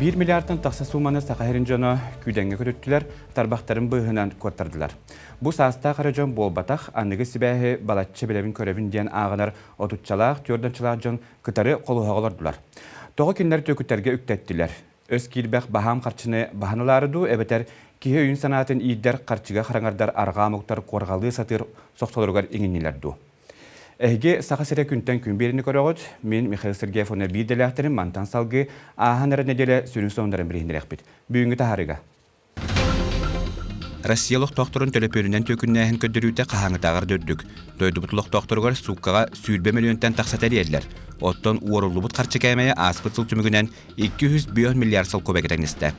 Биир миллиардтан тахса сууманы Саха сирин дьоно күүдэҥҥэ көтүттүлэр, тарбахтарын быыһынан куоттардылар. Бу саастаах эрэ дьон буолбатах, аныгы сибээһи балачча билэбин-көрөбүн диэн ааҕынар отуччалаах, түөрдэнчэлээх дьон кытары холуһаҕа олордулар. Тоҕо кинилэр түөкүттэргэ үктэттилэр? Өс киирбэх баһаам харчыны баһан ылаары дуу, эбэтэр киһи өйүн-санаатын иирдэр харчыга хараҥардар арҕаа омуктар куорҕалыы сатыыр сохсолоругар иҥиннилэр дуу? Эһиги Саха сирэ күнтэн күн биэриини көрөҕүт. Мин Михаил Сергеев уонна биир идэлээхтэрим мантан салгыы ааһан эрэр нэдиэлэ сүрүн сонуннарын билиһиннэриэхпит. Бүгүҥҥү таһаарыыга. Россия олохтоохторун төлөпүөнүнэн түөкүннээһин көрдөрүүтэ хаһааҥҥытааҕар да үрдүк. Дойдубут олохтоохторугар сууккаҕа 20 мөлүйүөнтэн тахса тэрийэллэр. Оттон уоруллубут харчы кээмэйэ ааспыт сыл түмүгүнэн 205 миллиард солкуобайга тэҥнэстэ.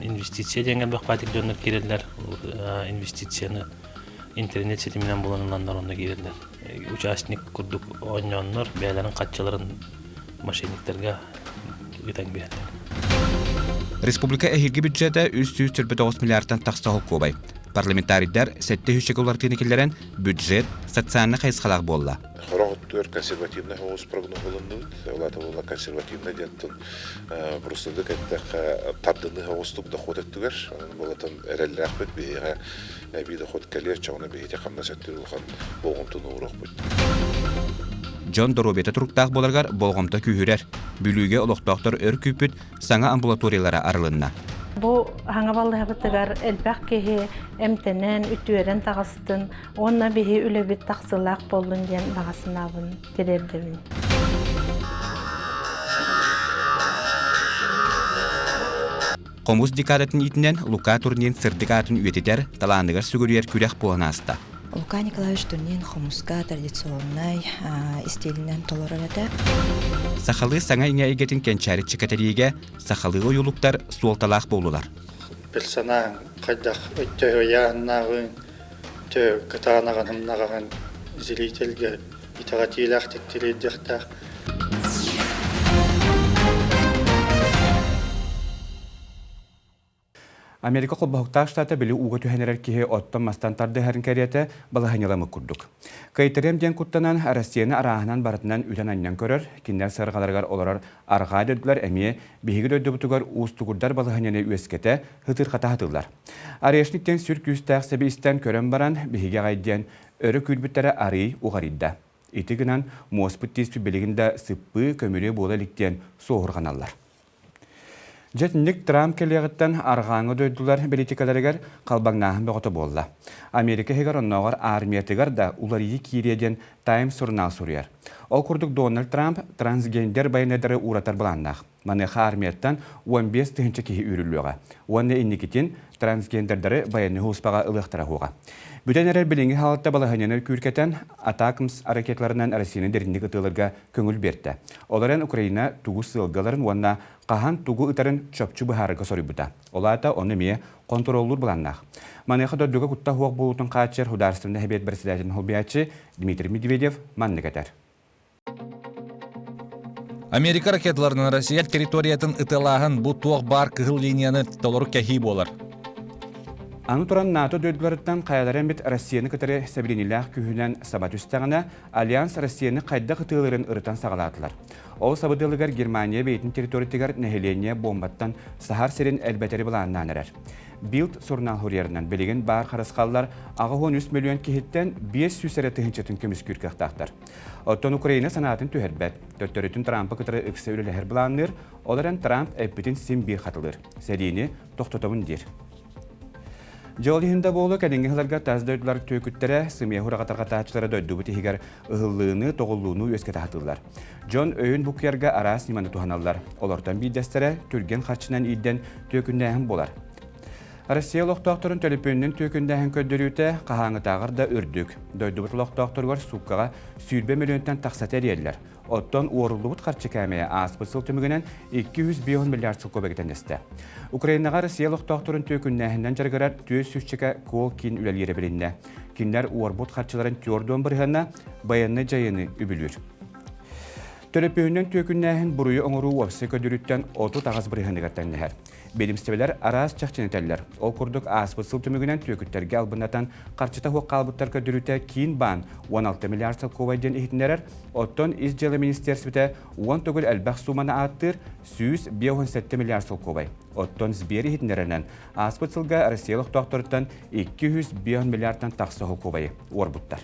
Инвестиция диэҥҥэ элбэх дьоннор киирэллэр. Инвестицияны интернет ситиминэн булан ыланнар онно киирэллэр. Участник курдук оонньооннор бэйэлэрин хаччыларын мошенниктарга ыытан биэрэллэр. Республика эһиилги бюджета 349 миллиардтан тахса холкуобай. Парламентарийдар 700 уларытыыны киллэрэн бюджет социальнай хайысхалаах буолла. Сорох өттүгэр консервативнай соҕус прогноһулуннубут. Ол аата буолла консервативнай диэн просто эттэххэ тардыныы соҕустук дохуот өттүгэр. Онон буолатын эрэллээхпит биһиэхэ эбии дохуот кэлиэр чоҕуна биһиги хамнас өттүгэр улахан болҕомтону ууруохпут. Дьон доруобуйата туруктаах буоларыгар болҕомто күүһүрэр. Бүлүүгэ олохтоохтор өр күүппүт саҥа амбулаториялара арылынна. Бу хаҥа балыһабытыгар элбэх киһи эмтэнэн, үтүөрэн таҕыстын уонна биһи үлэбит тахсыылаах буоллун диэн баҕа санаабын тириэрдэбин. Хомус декадатын иитинэн Лука Турнин сырдык аатын үйэтитэр, талааныгар сүгүрүйэр күрэх буолан ааста. Лука Николаевич Турнин хомуска традиционнай истиилинэн толорор этэ. Сахалыы саҥа иҥэ эйгэтин кэнчээри чэкэтэриигэ сахалыы ойуулуктар суолталаах буоллулар. Персонаж хайдах өттөһөйааннааҕын, төһө кытаанаҕын, ымнаҕаһын зрительгэ итэҕэтиилээхтик тириэрдиэхтээх. Америка Холбоһуктаах штата били ууга түһэн эрэр киһи оттон-мастан тардыһарын кэриэтэ балаһыанньаламмыт курдук. Кыайтарыам диэн куттанан Россияны арааһынан барытынан үтэн-анньан көрөр, кинилэр сыарҕаларыгар олорор арҕаа дойдулар эмиэ биһиги дойдубутугар уустугурдар балаһыанньаны үөскэтэ, ытырхата сатыыллар. Орешник диэн сүр күүстээх сэби истэн көрөн баран, биһиги аҕай диэн өрө күүрбүттэрэ арыый уҕарыйда. Ити гынан муоспут тииспит билигин да сыппыы, көмүрүө буола илик диэн суоһурҕаналлар. Дьэ итинник Трамп кэлиэҕиттэн арҕааҥҥы дойдулар бэлиитикэлэригэр халбаҥнааһын бөҕөтө буолла. Америка иһигэр оннооҕор армиятыгар да уларыйыы киириэ диэн Times сурунаал суруйар. Ол курдук Дональд Трамп трансгендер байыаннайдары ууратар былааннаах. Маныаха армияттан 15 тыһыынча киһи үүрүллүөҕэ уонна инникитин трансгендердары байыаннай сулууспаҕа ылыахтара суоҕа. Бүтэн эрэр билиҥҥи хаалта балаһыанньаны күүркэтэн, ATACMS ракеталарынан Россияны дириҥник ытыаларга көҥүл биэртэ. Ол эрэн Украина тугу сыалгаларын уонна хаһан тугу ытарын чопчу быһаарарга соруйбута. Ол аата ону эмиэ хонтуруоллуур былааннаах. Маныаха дойдуга кутта суох буолуутун хааччыйар Судаарыстыбаннай Сэбиэт председателин солбуйааччы Дмитрий Медведев маннык этэр. Америка ракеталарынан Россия территориятын ытыалааһын бу туох баар кыһыл линияны толору кэһии буолар. Аны туран НАТО дойдуларыттан хайалара эмит Россияны кытары сэбилиниилээх күүһүнэн саба түстэҕинэ, Альянс Россияны хайдах ытыалыырын ырытан саҕалаатылар. Ол сабыдыалыгар Германия бэйэтин территориятыгар нэһилиэнньэ буомбаттан саһар сирин элбэтэри былааннаан эрэр. Билд сурунаал суруйарынан билигин баар харысхаллар 83 мөлүйүөн киһиттэн 500 эрэ тыһыынчатын көмүскүүр кыахтаахтар. Оттон Украина санаатын түһэрбэт. Төттөрүтүн Трампы кытары ыкса үлэлэһэр былаанныыр, ол эрэн Трамп эппитин син биир хатылыыр. Сэриини тохтотобун диир. Дьол иһин да буолуо кэлиҥҥи сылларга тас дойдулар түөкүттэрэ, сымыйа хураҕатарҕатааччылара дойдубут иһигэр ыһыллыыны, тоҕуллууну үөскэтэ сатыыллар. Дьон өйүн буккуйарга араас ньыманы туһаналлар. Олортон биирдэстэрэ түргэн харчынан иирдэн түөкүннээһин буолар. Россия олохтоохторун төлөпүөнүнэн түөкүннээһин көрдөрүүтэ хаһааҥҥытааҕар да үрдүк. Дойдубут олохтоохторугар сууккаҕа 20 мөлүйүөнтэн тахса тэрийэллэр. Оттон уоруллубут харчы кээмэйэ ааспыт сыл түмүгүнэн 250 миллиард солкуобайга тэҥнэстэ. Украинаҕа Россия олохтоохторун түөкүннээһининэн дьарыгырар 400 кол киин үлэлиирэ билиннэ. Кинилэр уорбут харчыларын 40 бырыһыана байыаннай дьайыыны үбүлүүр. Төлөпүөнүнэн түөкүннээһин буруйу оҥоруу уопсай көрдөрүүттэн 38 бырыһыаныгар тэҥнэһэр. Биэдэмистибэлэр араас чахчыны этэллэр. Ол курдук ааспыт сыл түмүгүнэн түөкүттэргэ албыннатан харчыта суох хаалбыттар көрдөрүүтэ Киин баан 16 миллиард солкуобай диэн иһитиннэрэр, оттон Ис дьыала министиэрстибэтэ уон төгүл элбэх сууманы ааттыыр 157 миллиард солкуобай. Оттон Сбер иһитиннэрэринэн ааспыт сылга Россия олохтоохторуттан 205 миллиардтан тахса солкуобайы уорбуттар.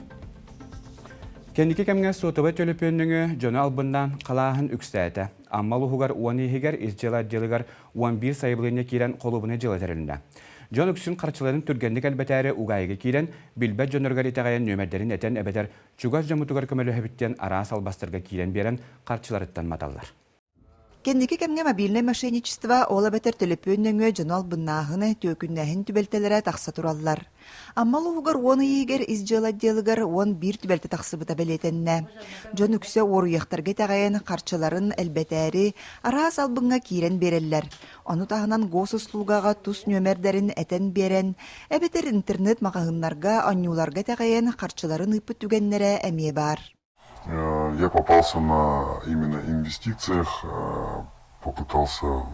Кэнники кэмҥэ суотабай төлөпүөннүҥү дьону албыннаан халааһын үксээтэ. Амма улууһугар уон иһигэр ис дьыала отделыгар 11 сайабылыанньа киирэн холуобунай дьыала тэрилиннэ. Дьон үксүн харчыларын түргэнник элбэтээри угаайыга киирэн, билбэт дьонноругар итэҕэйэн нүөмэрдэрин этэн эбэтэр чугас дьоммутугар көмөлөһөбүт диэн араас албастарга киирэн биэрэн харчыларыттан маталлар. Кэнники кэмҥэ мобильнай мошенничество, ол эбэтэр төлөпүөн нөҥүө дьону албыннааһыны, түөкүннээһин түбэлтэлэрэ тахса тураллар. Амма улууһугар уон ый иһигэр ис дьыала отделыгар 11 түбэлтэ тахсыбыта бэлиэтэннэ. Дьон үксэ уоруйахтарга итэҕэйэн, харчыларын элбэтээри, араас албыҥҥа киирэн биэрэллэр. Ону таһынан госуслугаҕа тус нүөмэрдэрин этэн биэрэн, эбэтэр интернет-маҕаһыыннарга, оонньууларга итэҕэйэн харчыларын ыыппыт түгэннэрэ эмиэ баар. Я попался на именно инвестициях, попытался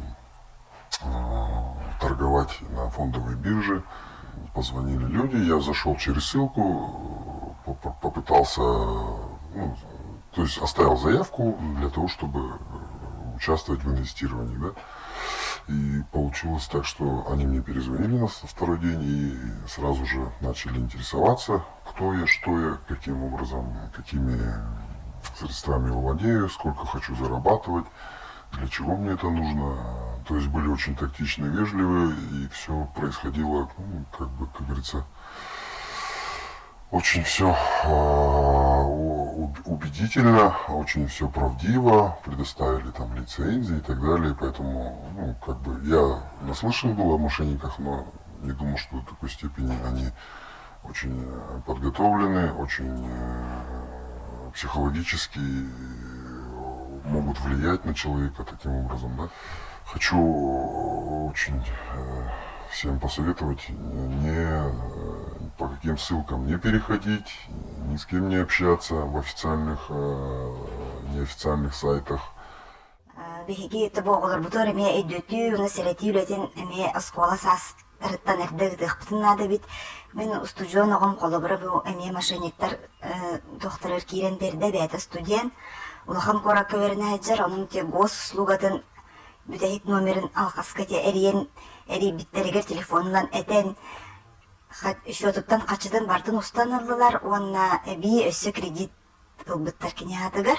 торговать на фондовой бирже. Позвонили люди, я зашел через ссылку, попытался, ну, то есть оставил заявку для того, чтобы участвовать в инвестировании, да. И получилось так, что они мне перезвонили на второй день и сразу же начали интересоваться, кто я, что я, каким образом, какими средствами владею, сколько хочу зарабатывать, для чего мне это нужно. То есть были очень тактичны, вежливы, и все происходило, ну, как бы, как говорится, очень все убедительно, очень все правдиво, предоставили там лицензии и так далее, поэтому, ну, как бы я наслышан был о мошенниках, но не думал, что до такой степени они очень подготовлены, очень психологически могут влиять на человека таким образом, да. Хочу очень всем посоветовать не по каким ссылкам не переходить, ни с кем не общаться в официальных, неофициальных сайтах. Биһиги тобоҕолорбутугар эмиэ өйдөтүү уонна сэрэтии үлэтин эмиэ оскуола саастарыттан эрдэ ыытыахпытын наада эбит. Мин устудьуон оҕом холобура бу эмиэ мошенниктар туохтарыгар киирэн биэрдэ бэйэтэ студент улахан куоракка үөрэнэ сылдьар онон те госуслугатын бүтэһик номерин алҕаска те эрийэн эрийбиттэригэр телефонунан этэн счетуттан хаччытын бартын устан ыллылар уонна эбии өссө кредит ылбыттар кини аатыгар.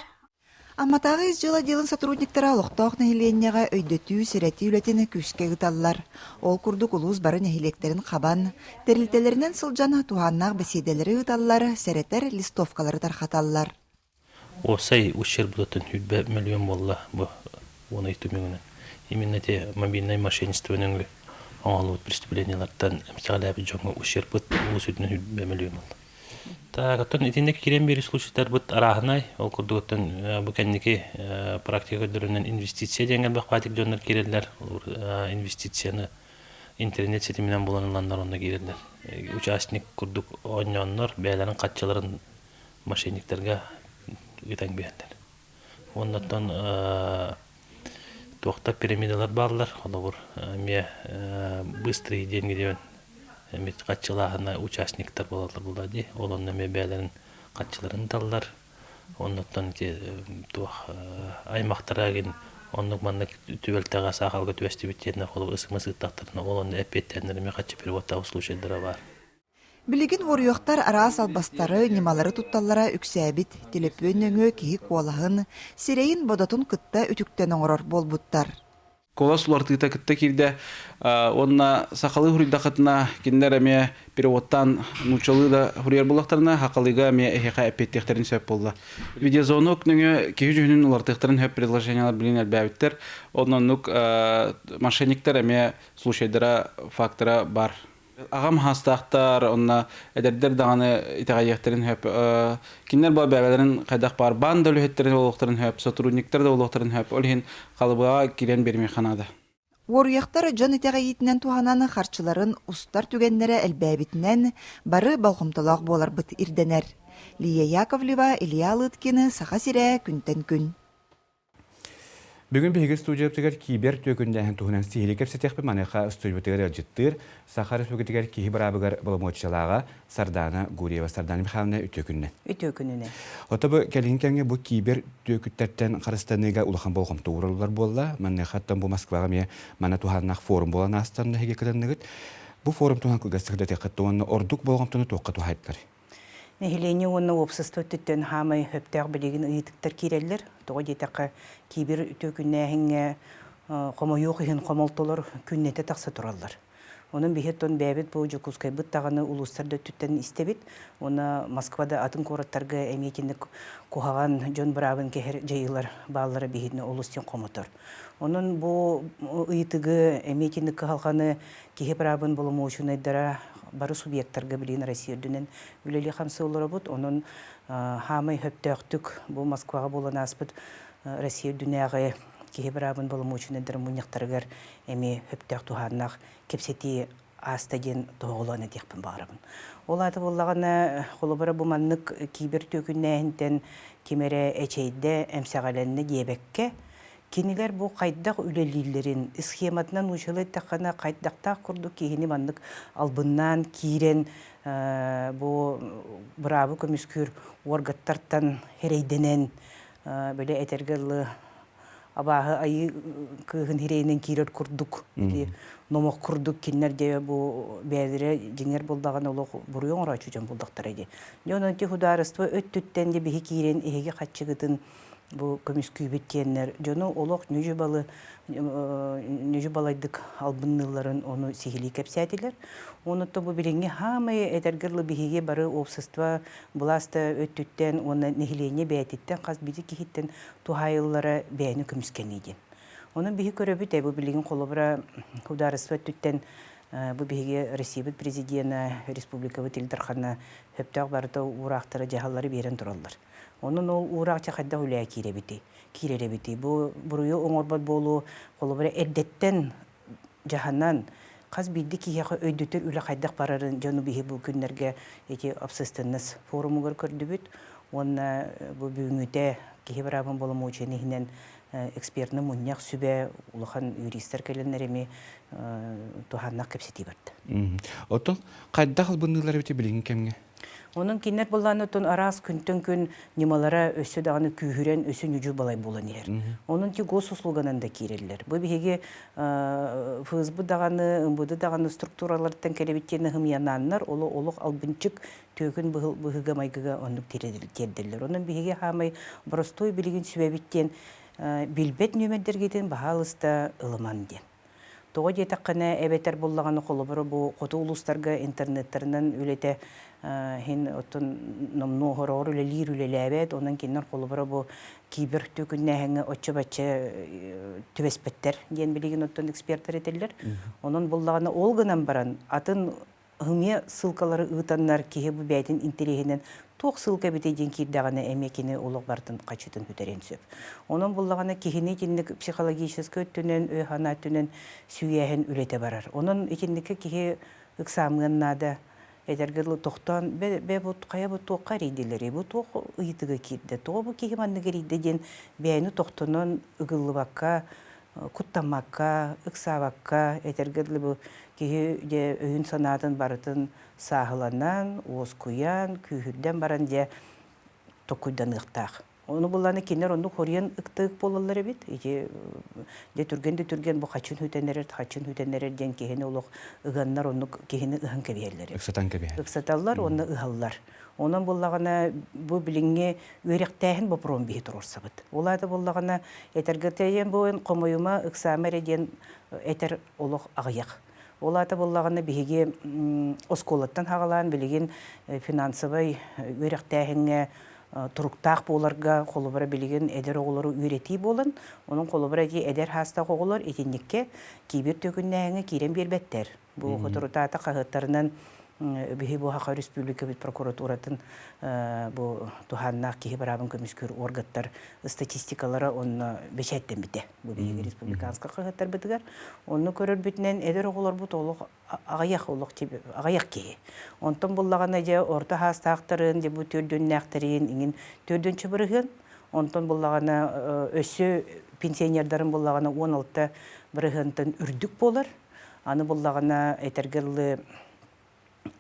Амматааҕы ис дьыала отделын сотрудниктара олохтоох нэһилиэнньэҕэ өйдөтүү, сэрэтии үлэтин күүскэ ыыталлар. Ол курдук улуус бары нэһилиэктэрин хабан, тэрилтэлэринэн сылдьан туһааннаах бэсиэдэлэри ыыталлар, сэрэтэр листовкалары тархаталлар. Уопсай ущербытын 100 миллион буолла бу уон ый түмүгүнэн. Именно те мобильнай мошенничество нөҥүө оҥоһуллубут преступлениелартан эмсэҕэлээбит дьоҥҥо ущербыт улуус үрдүнэн 100 миллион буолла. Так, оттон итинник киирэн биэрии случайдарбыт арааһынай. Ол курдук оттон бу кэнники практика көрдөрүнэн инвестиция диэн элбэх баатык дьоннор киирэллэр. Инвестицияны интернет ситиминэн булан ыланнар онно киирэллэр. Участник курдук оонньооннор бэйэлэрин хаччыларын мошенниктарга ыытан биэрэллэр. Уонна оттон туохта пирамидалар бааллар, холобур, эмиэ быстрый деньги диэн эмиэ хаччылааһына участниктар буолаллар буолла дии. Ол онно эмиэ бэйэлэрин хаччыларын таллар. Оннуттан ити туох аймахтара гин оннук маннык түбэлтэҕэ саахалга түбэстибит диэннэр холобур ысымыс ыыттахтарына ол онно эппиэттэннэр эмиэ хаччы переводтаабыт случайдара баар. Билигин уоруйахтар араас албастары, ньымалары тутталлара үксээбит. Төлөпүөн нөҥүө киһи куолаһын, сирэйин бодотун кытта үтүктэн оҥорор буолбуттар. Куолас уларытыыта кытта киирдэ уонна сахалыы суруйдахытына кинилэр эмиэ переводтаан нууччалыы да суруйар буоллахтарына сахалыыга эмиэ эһиэхэ эппиэттиэхтэрин сөп буолла. Видеозвонок нөҥүө киһи дьүһүнүн уларытыахтарын сөп предложениелар билигин элбээбиттэр. Оннук мошенниктар эмиэ случайдара, фактора бар. Аҕам хаастаахтар, онно эдэрдэр даҕаны итэҕэйиэхтэрин сөп. Кинилэр бу бэйэлэрин хайдах баар баан да үлэһиттэрин буолуохтарын сөп, сотрудниктар да буолуохтарын сөп. Ол иһин халыбыаҕа киирэн биэримиэххэ наада. Уоруйахтар дьон итэҕэйиитинэн туһанан харчыларын устар түгэннэрэ элбээбитинэн, бары болҕомтолоох буоларбыт ирдэнэр. Лия Яковлева, Илья Лыткин, Саха сирэ, күнтэн күн. Бүгүн биһиги студиябытыгар кибер түөкүннээһин туһунан сиһилии кэпсэтиэхпит. Маныаха студиябытыгар ыалдьыттыыр Саха Республикатыгар киһи быраабыгар боломуочуйалааҕа Сардаана Гурьева. Сардаана Михайловна, үтүө күнүнэн. Үтүө күнүнэн. Ото бу кэлин кэмҥэ бу кибер түөкүттэртэн харыстаныыга улахан болҕомто ууруллар буолла. Маныаха бу Москваҕа эмиэ мана туһааннаах форум буолан аастан эһиги кытынныгыт. Бу форум туһунан кылгастык дэтиэххит уонна ордук болҕомтону туохха туһаайдылар? Нэһилиэнньэ уонна уопсаство өттүттэн хаамай сөптөөх билигин ыйытыктар киирэллэр. Тоҕо диэтэххэ, кибер түөкүннээһиҥҥэ хомойуох иһин хомолтолор күннэтэ тахса тураллар. Онон биһи оттон бэйэбит бу Дьокуускайбыт даҕаны улуустар да өттүттэн истэбит. Уонна Москва да атын куораттарга эмиэ итинник куһаҕан дьон быраабын кэһэр дьайыылар бааллара биһигини олус диэн хомотор. Онон бу ыйытыгы эмиэ итинник кыһалҕаны киһи быраабын боломуочунайдара бары субъектарга билигин Россия үрдүнэн үлэлии-хамсыы олоробут. Онон хаамай сөптөөхтүк бу Москваҕа буолан ааспыт Россия үрдүнээҕи киһи быраабын боломуочунайдарын мунньахтарыгар эмиэ сөптөөх туһааннаах кэпсэтии ааста диэн тоһоҕолоон этиэхпин баҕарабын. Ол аата буоллаҕына, холобура бу маннык кибер түөкүннээһинтэн ким эрэ эчэйдэ, эмсэҕэлэннэ диэбэккэ, Кинилэр бу хайдах үлэлииллэрин схематынан учула эттэххинэ хайдахтаах курдук киһини маннык албыннаан киирэн бу быраабы көмүскүүр уоргаттартан эрэйдэнэн били этэргэ дылы абааһы айыы кыыһын хирэйинэн киирэр курдук ити номох курдук кинилэр дьэ бу бэйэлэрэ дьиҥэр буллаҕына олох буруйу оҥорооччу дьон буллахтара дии. Дьэ онон ити судаарыстыба өттүттэн дьэ биһи киирэн эһиги хаччыгытын бу көмүскүүбүт диэннэр дьону олох ньүдьү-балы ньүдьү-балайдык албынныылларын ону сиһилии кэпсээтилэр. Онуттан бу билиҥҥи хаамай этэргэ дылы биһиги бары общество былаас да өттүттэн уонна нэһилиэнньэ бэйэтиттэн хас биирдии киһиттэн туһаайыллара бэйэни көмүскэнии диэн. Онон биһи көрөбүт бу билигин холобура судаарыстыба өттүттэн бу биһиги Россиябыт президенэ, республикабыт Ил Дархана сөптөөх барыта уураахтары дьаһаллары биэрэн тураллар. Онон ол уураах чэ хайдах үлэҕэ киирэбитий, киирэр эбитий? Бу буруйу оҥорбот буолуу холобура эрдэттэн дьаһанан хас биирдии киһиэхэ өйдөтөр үлэ хайдах барарын дьону биһи бу күннэргэ ити общественность форумугар көрдүбүт уонна бу бүгүҥҥүтэ киһи быраабын боломуочуйаны иһинэн экспертный мунньах сүбэ улахан юристар кэлэннэр эми туһааннаах кэпсэтии барда. Оттон хайдах албынныылар эбити билиҥҥи кэмҥэ? Онон кинилэр былаан оттон араас күнтэн күн ньымалара өссө даҕаны күүһүрэн, өссө ньүдьү балай буолан иһэр. Онон ти госуслуганан да киирэллэр. Бу биһиги ФСБ даҕаны, МВД даҕаны структураларыттан кэлэбит диэн ыһымыйанааннар, оло олох албынчык түөкүн быһыыга-майгыга оннук тиэрдэллэр. Онон биһиги хаамай боростуой билигин сүбэбит диэн билбэт нүөмэрдэргитин баһаалыста ылыман диэн. Тоҕо диэтэххинэ, эбэтэр буллаҕына холобура бу хоту улуустарга интернеттарынан үлэтэ иһин оттон номнуо хороҕор үлэлиир үлэлээбэт, онон кинилэр холобура бу кибер түөкүннээһиҥҥэ оччо-бачча түбэспэттэр диэн билигин оттон экспертэр этэллэр. Онон буллаҕына ол гынан баран атын Ымыа ссылкалары ыытаннар киһи бу бэйэтин интэриэһинэн туох ссылка эбитэй диэн киирдэҕинэ эмиэ кини олох барытын хачытын сүтэриэн сөп. Онон буллаҕына киһини итинник психологическай өттүнэн, өй-санаа өттүнэн сүүйээһин үлэтэ барар. Онон итинниккэ киһи ыксаамыан наада. Эдэргэ дылы тохтоон бэ, бэ бу хайа бу туохха эрийдилэрий, бу туох ыйытыга киирдэ, тоҕо бу киһи маннык эрийдэ диэн бэйэни тохтонон ыгыллыбакка куттаммакка, ыксаабакка, этэргэ дылы бу киһи дьэ өйүн-санаатын барытын сааһыланан, уоскуйан, күүһүрдэн баран дьэ токуйданыахтаах. Ону булланы кинилэр оннук хоруйан ыктык буолаллар эбит. Ити дьэ түргэн да түргэн бу хачын хүтэн эрэр, хачын хүтэн эрэр диэн киһини олох ыганнар оннук киһини ыһан кэбиһэллэр. Ыксатан кэбиһэр. Ыксаталлар уонна ыһаллар. Онон буллаҕына бу билиҥҥи үөрэхтээһин боппуруоһун биһи туруорсабыт. Ол аата буоллаҕына этэргэ тэйэн буойун хомойума ыксаама эрэ диэн этэр олох аҕыйах. Ол аата буоллаҕына биһиги оскуолаттан хаҕалаан билигин финансовай үөрэхтээһиҥҥэ туруктаах буоларга холобура билигин эдэр оҕолору үөрэтии буолан, онон холобура ити эдэр хаастаах оҕолор итинниккэ киибир төкүннээһиҥҥэ киирэн биэрбэттэр. Бу соторутаата хаһыаттарынан биһи бу Саха Республикабыт прокуратуратын бу туһааннаах киһи быраабын көмүскүүр органтар статистикалара онно бэчээттэммитэ. Бу биһиги республиканскай хаһыаттарбытыгар. Онно көрөрбүтүнэн эдэр оҕолорбут олох аҕыйах олох аҕыйах киһи. Онтон буллаҕына дьэ орто хаастаахтарын, дьэ бу төрдүннээхтэрин иҥин төрдүнчэ бырыһыан. Онтон буллаҕына өссө пенсионердарын буллаҕына 16 бырыһыантан үрдүк буолар. Аны буллаҕына этэргэ дылы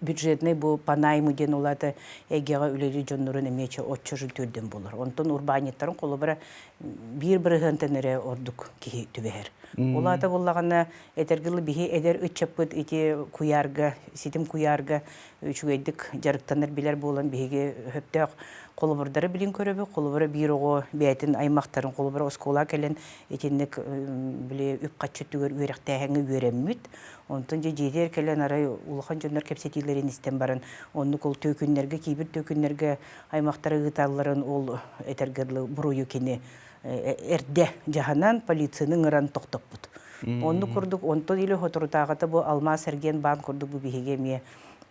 бюджетный бу по найму диэн улаата эйгэҕэ үлэлиир дьоннорун эмиэ оччо түрдэн буолар. Онтон урбаанньыттарын холобура биир бырыһыантан эрэ ордук киһи түбэһэр. Улаата буллаҕына этэргэ дылы биһи эдэр ыччаппыт ити куйаарга, ситим куйаарга үчүгэйдик дьарыктанар билэр буолан биһиги сөптөөх холобурдары билин көрөбүт. Холобура биир оҕо бэйэтин аймахтарын холобура оскуола кэлэн итинник били үп-харчы өттүгэр үөрэхтээһиҥҥэ үөрэммит. Онтон дьэ дьиэтигэр кэлэн арай улахан дьоннор кэпсэтиилэрин истэн баран оннук ол түөкүннэргэ киирбит түөкүннэргэ аймахтара ыыталларын ол этэргэ дылы буруйу кини эрдэ дьаһанан полицияны ыҥыран тохтоппут. Оннук курдук онтон или соторутааҕыта бу Алмаас эргиэн баан курдук бу биһиги эмиэ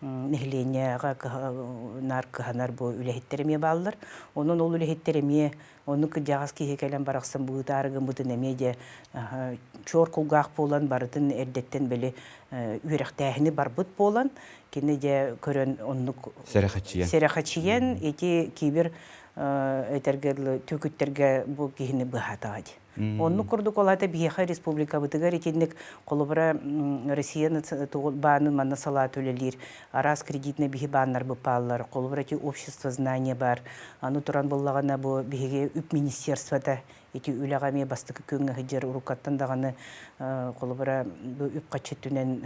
нэһилиэнньэҕэ наар кыһанар бу үлэһиттэр эмиэ бааллар. Онон ол үлэһиттэр эмиэ оннук кырдьаҕас киһи кэлэн барахсан быытаары гыммытын эмиэ дьэ чуор кулгаах буолан барытын эрдэттэн били үөрэхтээһини барбыт буолан кини дьэ көрөн оннук сэрэхэчийэн сэрэхэчийэн ити кибер этэргэ дылы түөкүттэргэ бу киһини быһаатаҕа дии. Оннук курдук ол аата биһиэхэ республикабытыгар итинник холобура Россия баанын манна салаата үлэлиир араас кредитнэй биһи бааннар бааллар холобура ити общество знания баар аны туран буллаҕына бу биһиги үп министерствота ити үлэҕэ эмиэ бастакы күҥҥэ сылдьар уруккаттан даҕаны холобура бу үп-харчы өттүнэн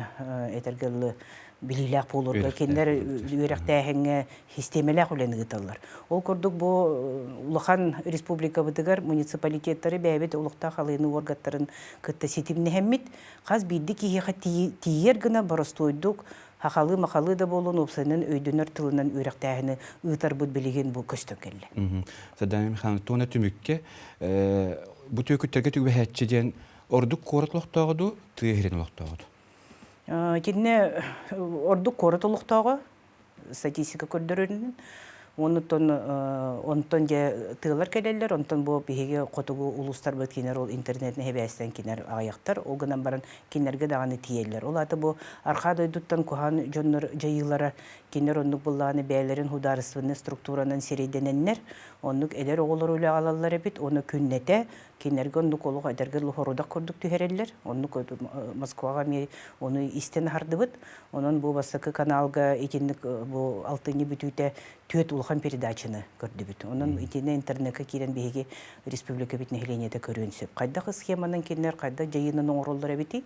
этэргэ дылы билиилээх буолуорга кинилэр үөрэхтээһиҥҥэ систиэмэлээх үлэни ыыталлар. Ол курдук бу улахан республикабытыгар муниципалитеттары бэйэбит олохтоох алыыны уоргаттарын кытта ситимнэһэммит хас биирдии киһиэхэ тиийэр гына боростуойдук хахалыы-махалыы да буолун уопсайынан өйдөнөр тылынан үөрэхтээһини ыытарбыт билигин бу көстөн кэллэ. Сардана Михайловна, туона түмүккэ бу түөкүттэргэ түбэһээччи диэн ордук куорат олохтооҕо дуу, тыа сирин олохтооҕо дуу? Итиннэ ордук куорат олохтооҕо статистика көрдөрөрүнэн онтон онтон дьэ тыалар кэлэллэр онтон бу биһиги хотугу улуустарбыт кинилэр ол интернетин эбээстэн кинилэр аҕыйахтар ол гынан баран кинилэргэ даҕаны тиийэллэр ол аата бу арҕаа дойдуттан куһаҕан дьоннор дьайыылара кинилэр оннук быллааны бэйэлэрин судаарыстыбаннай структуранан сирэйдэнэннэр оннук эдэр оҕолору үлэҕэ ылаллар эбит уонна күннэтэ Кинилэргэ оннук олох эдэргэ лоһорудах курдук түһэрэллэр. Оннук Москваҕа эмиэ ону истэн аһардыбыт. Онон бу бастакы каналга итинник бу алтынньы бүтүүтэ түөрт улахан передачаны көрдүбүт. Онон итиннэ интернекка киирэн биһиги республикабыт нэһилиэнньэтэ көрүөн сөп. Хайдах схеманан кинилэр хайдах дьайыынан оҥороллор эбитий?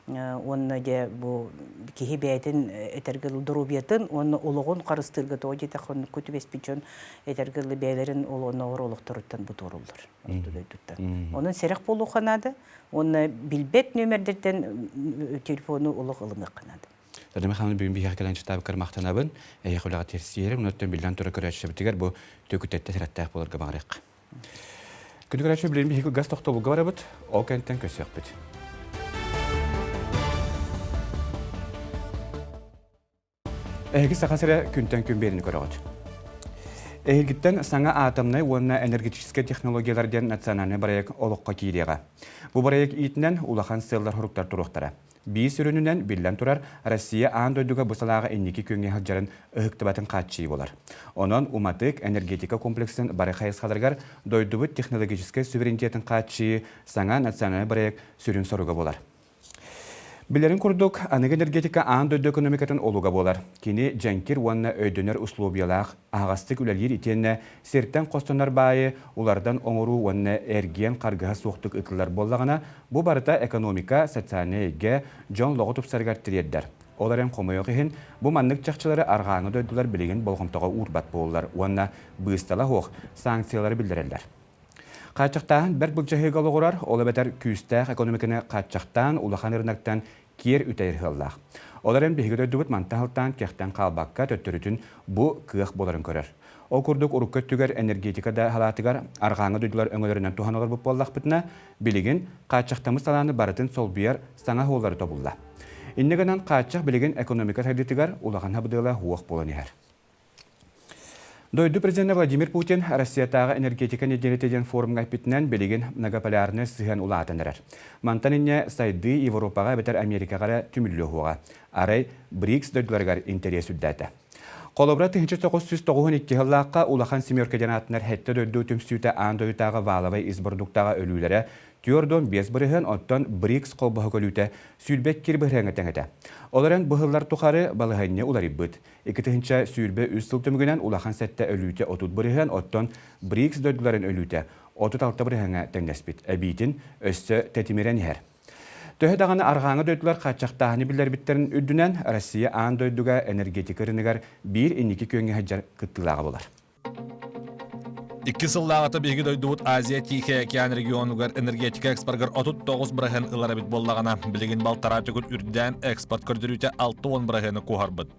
Уонна дьэ бу киһи бэйэтин этэргэ доруобуйатын уонна олоҕун харыстыырга тоҕо диэтэххэ оннукка түбэспит дьон этэргэ дылы бэйэлэрин олоҕор олохторуттан бутууруллар орто дойдуттан. Онон сэрэх буолуохха наада уонна билбэт нүөмэрдэртэн телефону олох ылыныахха наада. Тадыма хааны бүгүн биһиэхэ кэлэн чытаабыккар махтанабын. Эйиэхэ үлэҕэ тиэрсиэрим. Онон биллэн турар көрөөччүбүтүгэр бу түөкүттэттэ сэрэхтээх буоларга баҕарыахха. Күндү көрөөччү, билигин биһиги газ тохтобулга барабыт, ол кэнниттэн көрсүөхпүт. Эһиги Саха сирэ күнтэн күн биэриини көрөҕүт. Эһигиттэн саҥа атомнай уонна энергетическэй технологиялар диэн национальнай бырайыак олоххо киириэҕэ. Бу бырайыак иитинэн улахан сыаллар-соруктар туруохтара. Биир сүрүнүнэн, биллэн турар, Россия аан дойдуга бу салааҕа инники күөҥҥэ сылдьарын ыһыктыбатын хааччыйыы буолар. Онон уматык, энергетика комплексын бары хайысхаларыгар дойдубут технологическай суверенитетын хааччыйыы саҥа национальнай бырайыак сүрүн соруга буолар. Билэрин курдук, аныгы энергетика аан дойду экономикатын олуга буолар. Кини дьэҥкир уонна өйдөнөр условиялаах, аһаҕастык үлэлиир итиэннэ сиртэн хостонор баайы улардан оҥоруу уонна эргиэн харгыһа суохтук ыытыллар буоллаҕына, бу барыта экономика, социальнай эйгэ, дьон олоҕо тупсарыгар тириэрдэр. Ол эрэн хомойуох иһин, бу маннык чахчылары арҕааҥы дойдулар билигин болҕомтоҕо уурбат буоллулар уонна быыстала суох санкциялары биллэрэллэр. Хааччахтааһын бэрт былдьаһыыга олоҕурар, ол эбэтэр күүстээх экономиканы хааччахтаан улахан ырынактан киэр үтэйэр ыаллаах. Ол эрэн биһиги дойдубут мантан сылтаан кэхтэн хаалбакка төттөрүтүн бу кыах буоларын көрөр. Ол курдук урукку өттүгэр энергетика да халаатыгар арҕааҥы дойдулар өҥөлөрүнэн туһан олорбут буоллахпытына, билигин хааччахтаммыт салааны барытын солбуйар саҥа суоллары тобулла. Инньэ гынан хааччах билигин экономика сайдыытыгар улахан сабыдыала суох буолан иһэр. Дойду президенэ Владимир Путин Россиятааҕы энергетика нэдиэлэтэ диэн форумҥа эппитинэн, билигин многополярнай сыһыан улаатан эрэр. Мантан инньэ сайдыы Европаҕа эбэтэр Америкаҕа эрэ түмүллүө суоҕа. Арай БРИКС дойдуларыгар интэриэс үрдээтэ. Холобура, 1992 сыллаахха Улахан Семерка диэн ааттанар сэттэ дойду түмсүүтэ аан дойдутааҕы валовай ис бородууктаҕа өлүүлэрэ 45%, оттон БРИКС холбоһук өлүүтэ 22 бырыһыаҥҥа тэҥ этэ. Ол эрэн бу сыллар тухары балаһыанньа уларыйбыт. 2023 сыл түмүгүнэн улахан сэттэ өлүүтэ 30%, оттон БРИКС дойдуларын өлүүтэ 36 бырыһыаҥҥа тэҥнэспит. Эбиитин өссө тэтимирэн иһэр. Төһө даҕаны арҕааҥы дойдулар хааччахтааһыны биллэрбиттэрин үрдүнэн, Россия аан дойдуга энергетика рыногар биир инники күөҥҥэ сылдьар кыттыылааҕа буолар. Икки сыллааҕыта биһиги дойдубут Азия Тихэй океан регионугар энергетика экспоргар 39 бырыһыан ылар эбит буоллаҕына, билигин балтараа төгүл үрдээн экспорт көрдөрүүтэ 60 бырыһыаны куоһарбыт.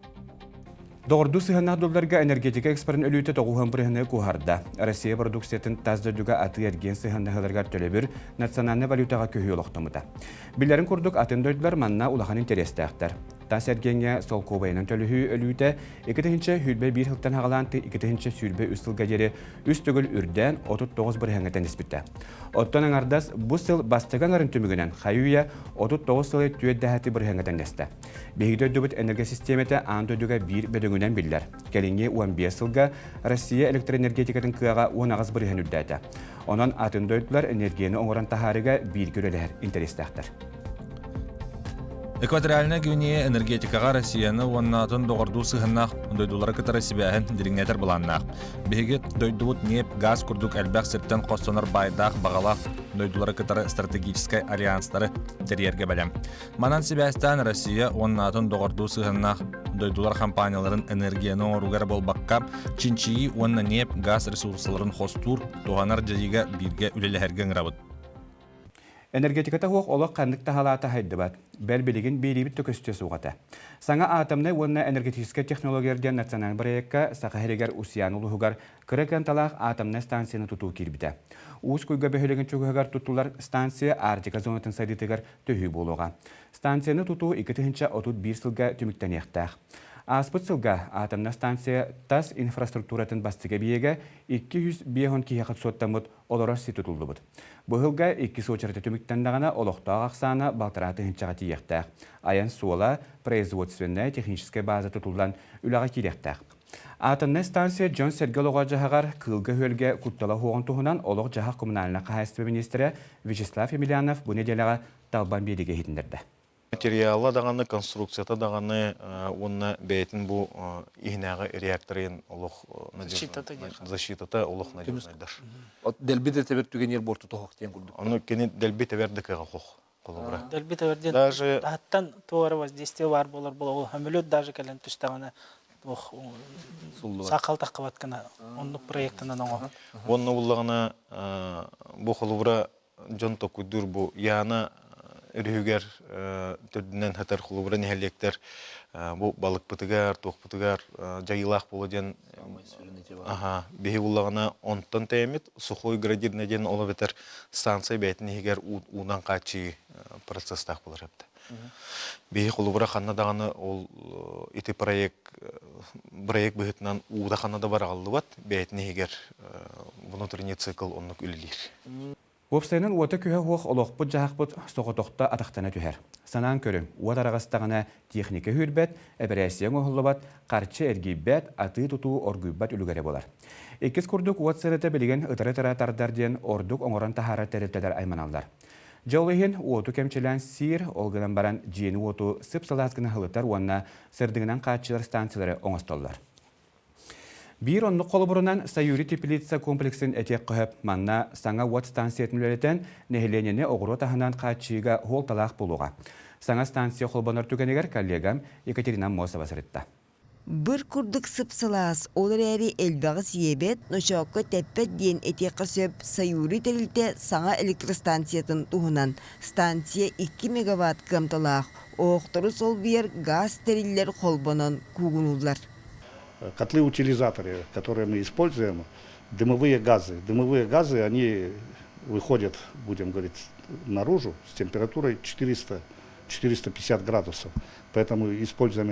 Доҕордуу сыһыаннаах дойдуларга энергетика экспорын өлүүтэ 90 бырыһыаны куоһарда. Россия продукциятын тас дойдуга атыы-эргиэн сыһыаннаһыыларыгар төлөбүр национальнай валютаҕа көһүү олохтоммута. Биллэрин курдук, атын дойдулар манна улахан интэриэстээхтэр. Тас эргиэҥҥэ солкуобайынан төлөһүү өлүүтэ 2021 сылтан аҕалаан 2023 сылга диэри үс төгүл үрдээн 39 бырыһыаҥҥа тэниспитэ. Оттон аҥардас бу сыл бастакы аҥарын түмүгүнэн хайы-үйэ 39 сылы түөрт бырыһыаҥҥа тэҥнэстэ. Биһиги дойдубут энергосистиэмэтэ аан дойдуга биир бөдөҥүнэн биллэр. Кэлиҥҥи 15 сылга Россия электроэнергетикатын кыаҕа 18 бырыһыан үрдээтэ. Онон атын дойдулар энергияны оҥорон таһаарыыга бииргэ үлэлэһэр интэриэстээхтэр. Экваториальнай Гвинея энергетикаҕа Россияны уонна атын доҕордуу сыһыаннаах дойдулары кытары сибээһин дириҥэтэр былааннаах. Биһиги дойдубут ньиэп, газ курдук элбэх сиртэн хостонор баайдаах баҕалаах дойдулары кытары стратегическай альянстары тэрийэргэ бэлэм. Манан сибээстээн Россия уонна атын доҕордуу сыһыаннаах дойдулар компанияларын энергияны оҥорууга эрэ буолбакка, чинчийии уонна ньиэп, газ ресурсаларын хостуур, туһанар дьайыыга бииргэ үлэлэһэргэ ыҥырабыт. Энергетиката суох олох ханнык таһалаата хайдыбат. Бэл билигин биэриибит да көстүө суох этэ. Саҥа атомнай уонна энергетическай технологиялар диэн национальнай бырайыакка Саха сиригэр Усуйаан улууһугар кыра кыамталаах атомнай станцияны тутуу киирбитэ. Уус Куйга бөһүөлэгин чугаһыгар туттулар станция Арктика зонатын сайдыытыгар төһүү буолуоҕа. Станцияны тутуу 2031 сылга түмүктэниэхтээх. Ааспыт сылга атомнай станция тас инфраструктуратын бастакы эбийиэгэ 250 киһиэхэ суоттаммыт олорор сир тутуллубут. Быһылга иккис уочарата түмүктэннэҕинэ олохтоох ахсаана балтараа тыһыынчаҕа тиийиэхтээх. Айан суола, производственная, техническэй база тутуллан үлэҕэ киириэхтээх. Атомнай станция дьон-сэргэ олоҕор-дьаһаҕар, кыылга-үөлгэ куттала суоҕун туһунан олох-дьаһах коммунальнай хаһаайыстыба миниистирэ Вячеслав Емельянов бу нэдиэлэҕэ Талбан биэриигэ иһитиннэрдэ. Материала даҕаны, конструкцията даҕаны уонна бэйэтин бу иһинээҕи реакторын олох защитата олох надежнайдар. Дэлби да тэбэр түгэнигэр буорту тоһох диэн курдук. Ону кини дэлби тэбэр да кыаҕа хох холобура. Дэлби тэбэр диэн даже таһыттан туох эрэ воздействие баар буолар буола самолет даже кэлэн түстэҕинэ туох саахал таххыбат гына оннук проектынан оҥо. Уонна буллаҕына бу холобура дьон токуйдуур бу Яна өрүһүгэр төрдүнэн сытар холобура нэһилиэктэр бу балыкпытыгар, туохпутугар дьайыылаах буолуо диэн аха биһи буллаҕына онтон тэйэммит сухой градирня диэн ол эбэтэр станция бэйэтин иһигэр уунан хааччыйыы процесстаах буолар эбит. Биһи холобура ханна даҕаны ол ити проект проект быһыытынан уута ханна да бараҕаллыбат бэйэтин иһигэр внутренний цикл оннук үлэлиир. Уопсайынан уота-күһэ суох олохпут-дьаһахпыт соҕотохто атахтана түһэр. Санаан көрүҥ, уот араҕастаҕына техника үүрбэт, эпэрээссийэ оҥоһуллубат, харчы эргийбэт, атыы-тутуу оргуйбат үлүгэрэ буолар. Иккис курдук уот сырыта билигин ытары-тыра тардар диэн ордук оҥорон таһаарар тэрилтэлэр айманаллар. Дьэ ол иһин уоту кэмчилээн сиир, ол гынан баран дьиэни-уоту сып-сылаас гына сылытар уонна сырдыгынан хааччыйар станциялары оҥостоллор. Биир оннук холобурунан Саюри теплица комплексын этиэххэ сөп. Манна саҥа уот станциятын үлэлэтэн, нэһилиэнньэни оҕуруот аһынан хааччыйыыга суолталаах буолуоҕа. Саҥа станция холбонор түгэнигэр коллегам Екатерина Аммосова сырытта. Быр курдук сып-сылаас, ол эрээри элбэҕи сиэбэт, ночоокко тэппэт диэн этиэххэ сөп Саюри тэрилтэ саҥа электростанциятын туһунан. Станция 2 мегаватт кыамталаах, оһохтору солбуйар гаас тэриллэр холбонон куугунууллар. Котлы-утилизаторы, которые мы используем, дымовые газы. Дымовые газы, они выходят, будем говорить, наружу с температурой 400-450 градусов. Поэтому используем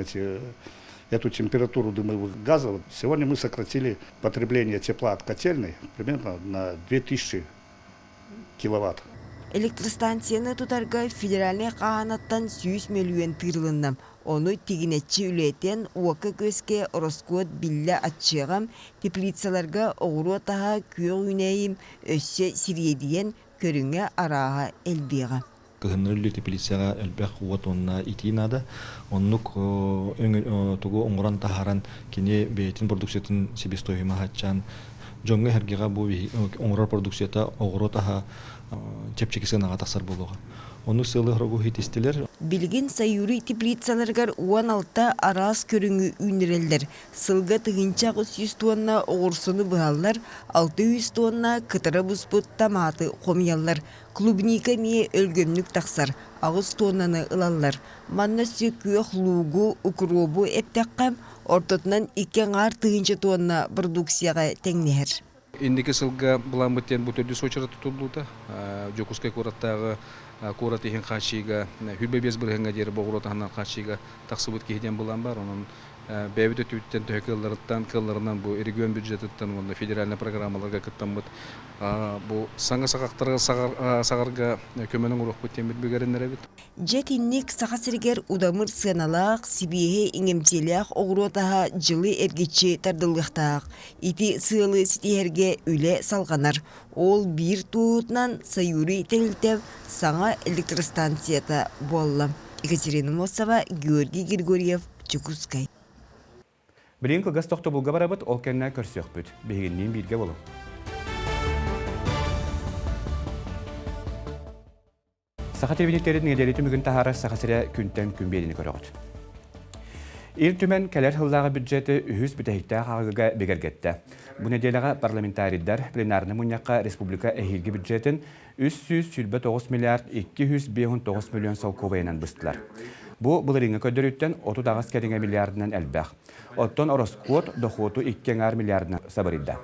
эту температуру дымовых газов. Сегодня мы сократили потребление тепла от котельной примерно на 2000 киловатт. Электростанцияны тутарга федеральнай хаһаанаттан 100 мөлүйүөн тыырылынна. Ону тигинэччи үлэтэн уокка-күөскэ ороскуот биллэ аччыаҕа, теплицаларга оҕуруот аһа күөх үүнээйи өссө сириэдийэн. көрүҥэ арааһа элбиэҕэ. Кыһыннары үлэ теплицаҕа элбэх уот уонна итии наада. Оннук тугу оҥорон таһааран кини бэйэтин продукциятын себестоимоһа аччаан дьоҥҥо-сэргэҕэ бу оҥорор продукцията оҕуруот аһа чэпчэки сыанаҕа тахсар буолуоҕа. Оннук сыалы-соругу ситистилэр. Билигин Саюри теплицаларыгар 16 араас көрүҥү үүннэрэллэр. Сылга 1800 туонна оҕурсуну быһаллар, 600 туонна кытара буспут томаты хомуйаллар. Клубника эмиэ өлгөмнүк тахсар, 8 туоннаны ылаллар. Манна өссө күөх луугу, укробу эптэххэ, ортотунан 2,5 тыһыынча туонна продукцияҕа тэҥнэһэр. Инники сылга былааммыт диэн бу төрдүс уочарат тутуллуута. Дьокуускай куораттааҕы куорат иһин хааччыйыыга 25 бырыһыаҥҥа диэри боҕуруот аһынан хааччыйыыга тахсыбыт киһи диэн былаан баар. Онон бэйэбит өттүбүттэн төһө кыалларыттан, кыалларынан бу регион бюджетыттан уонна федеральнай программаларга кыттаммыт бу саҥа саҕахтары саҕарга көмөнү оҥоруохпут диэммит бүгэриннэрэбит. Дьэ итинник Саха сиригэр удамыр сыаналаах, сибиэһэй иҥэмтиэлээх оҕуруот аһа дьылы эргиччи тардыллыахтаах. Ити сыалы ситиһэргэ үлэ салҕанар. Ол биир туоһутунан Саюри тэрилтэ саҥа электростанцията буолла. Екатерина Мосова, Георгий Григорьев, Дьокуускай. Билигин кылгас тохтобулга барабыт, ол кэннэ көрсүөхпүт. Биһигинниин бииргэ буолуҥ. Саха телевидениетин нэдиэлэ түмүгүн таһаарар Саха сирэ күнтэн күн биэриини көрөҕүт. Ил Түмэн кэлэр сыллааҕы бюджеты үһүс бүтэһиктээх ааҕыыга бигэргэттэ. Бу нэдиэлэҕэ парламентарийдар пленарнай мунньахха республика эһиилги бюджетин 329 миллиард 259 миллион солкуобайынан быстылар. Бу былырыыҥҥы көрдөрүүттэн 38 кэриҥэ миллиардынан элбэх. Оттон ороскуот дохуоту икки аҥаар миллиардынан сабырыйда.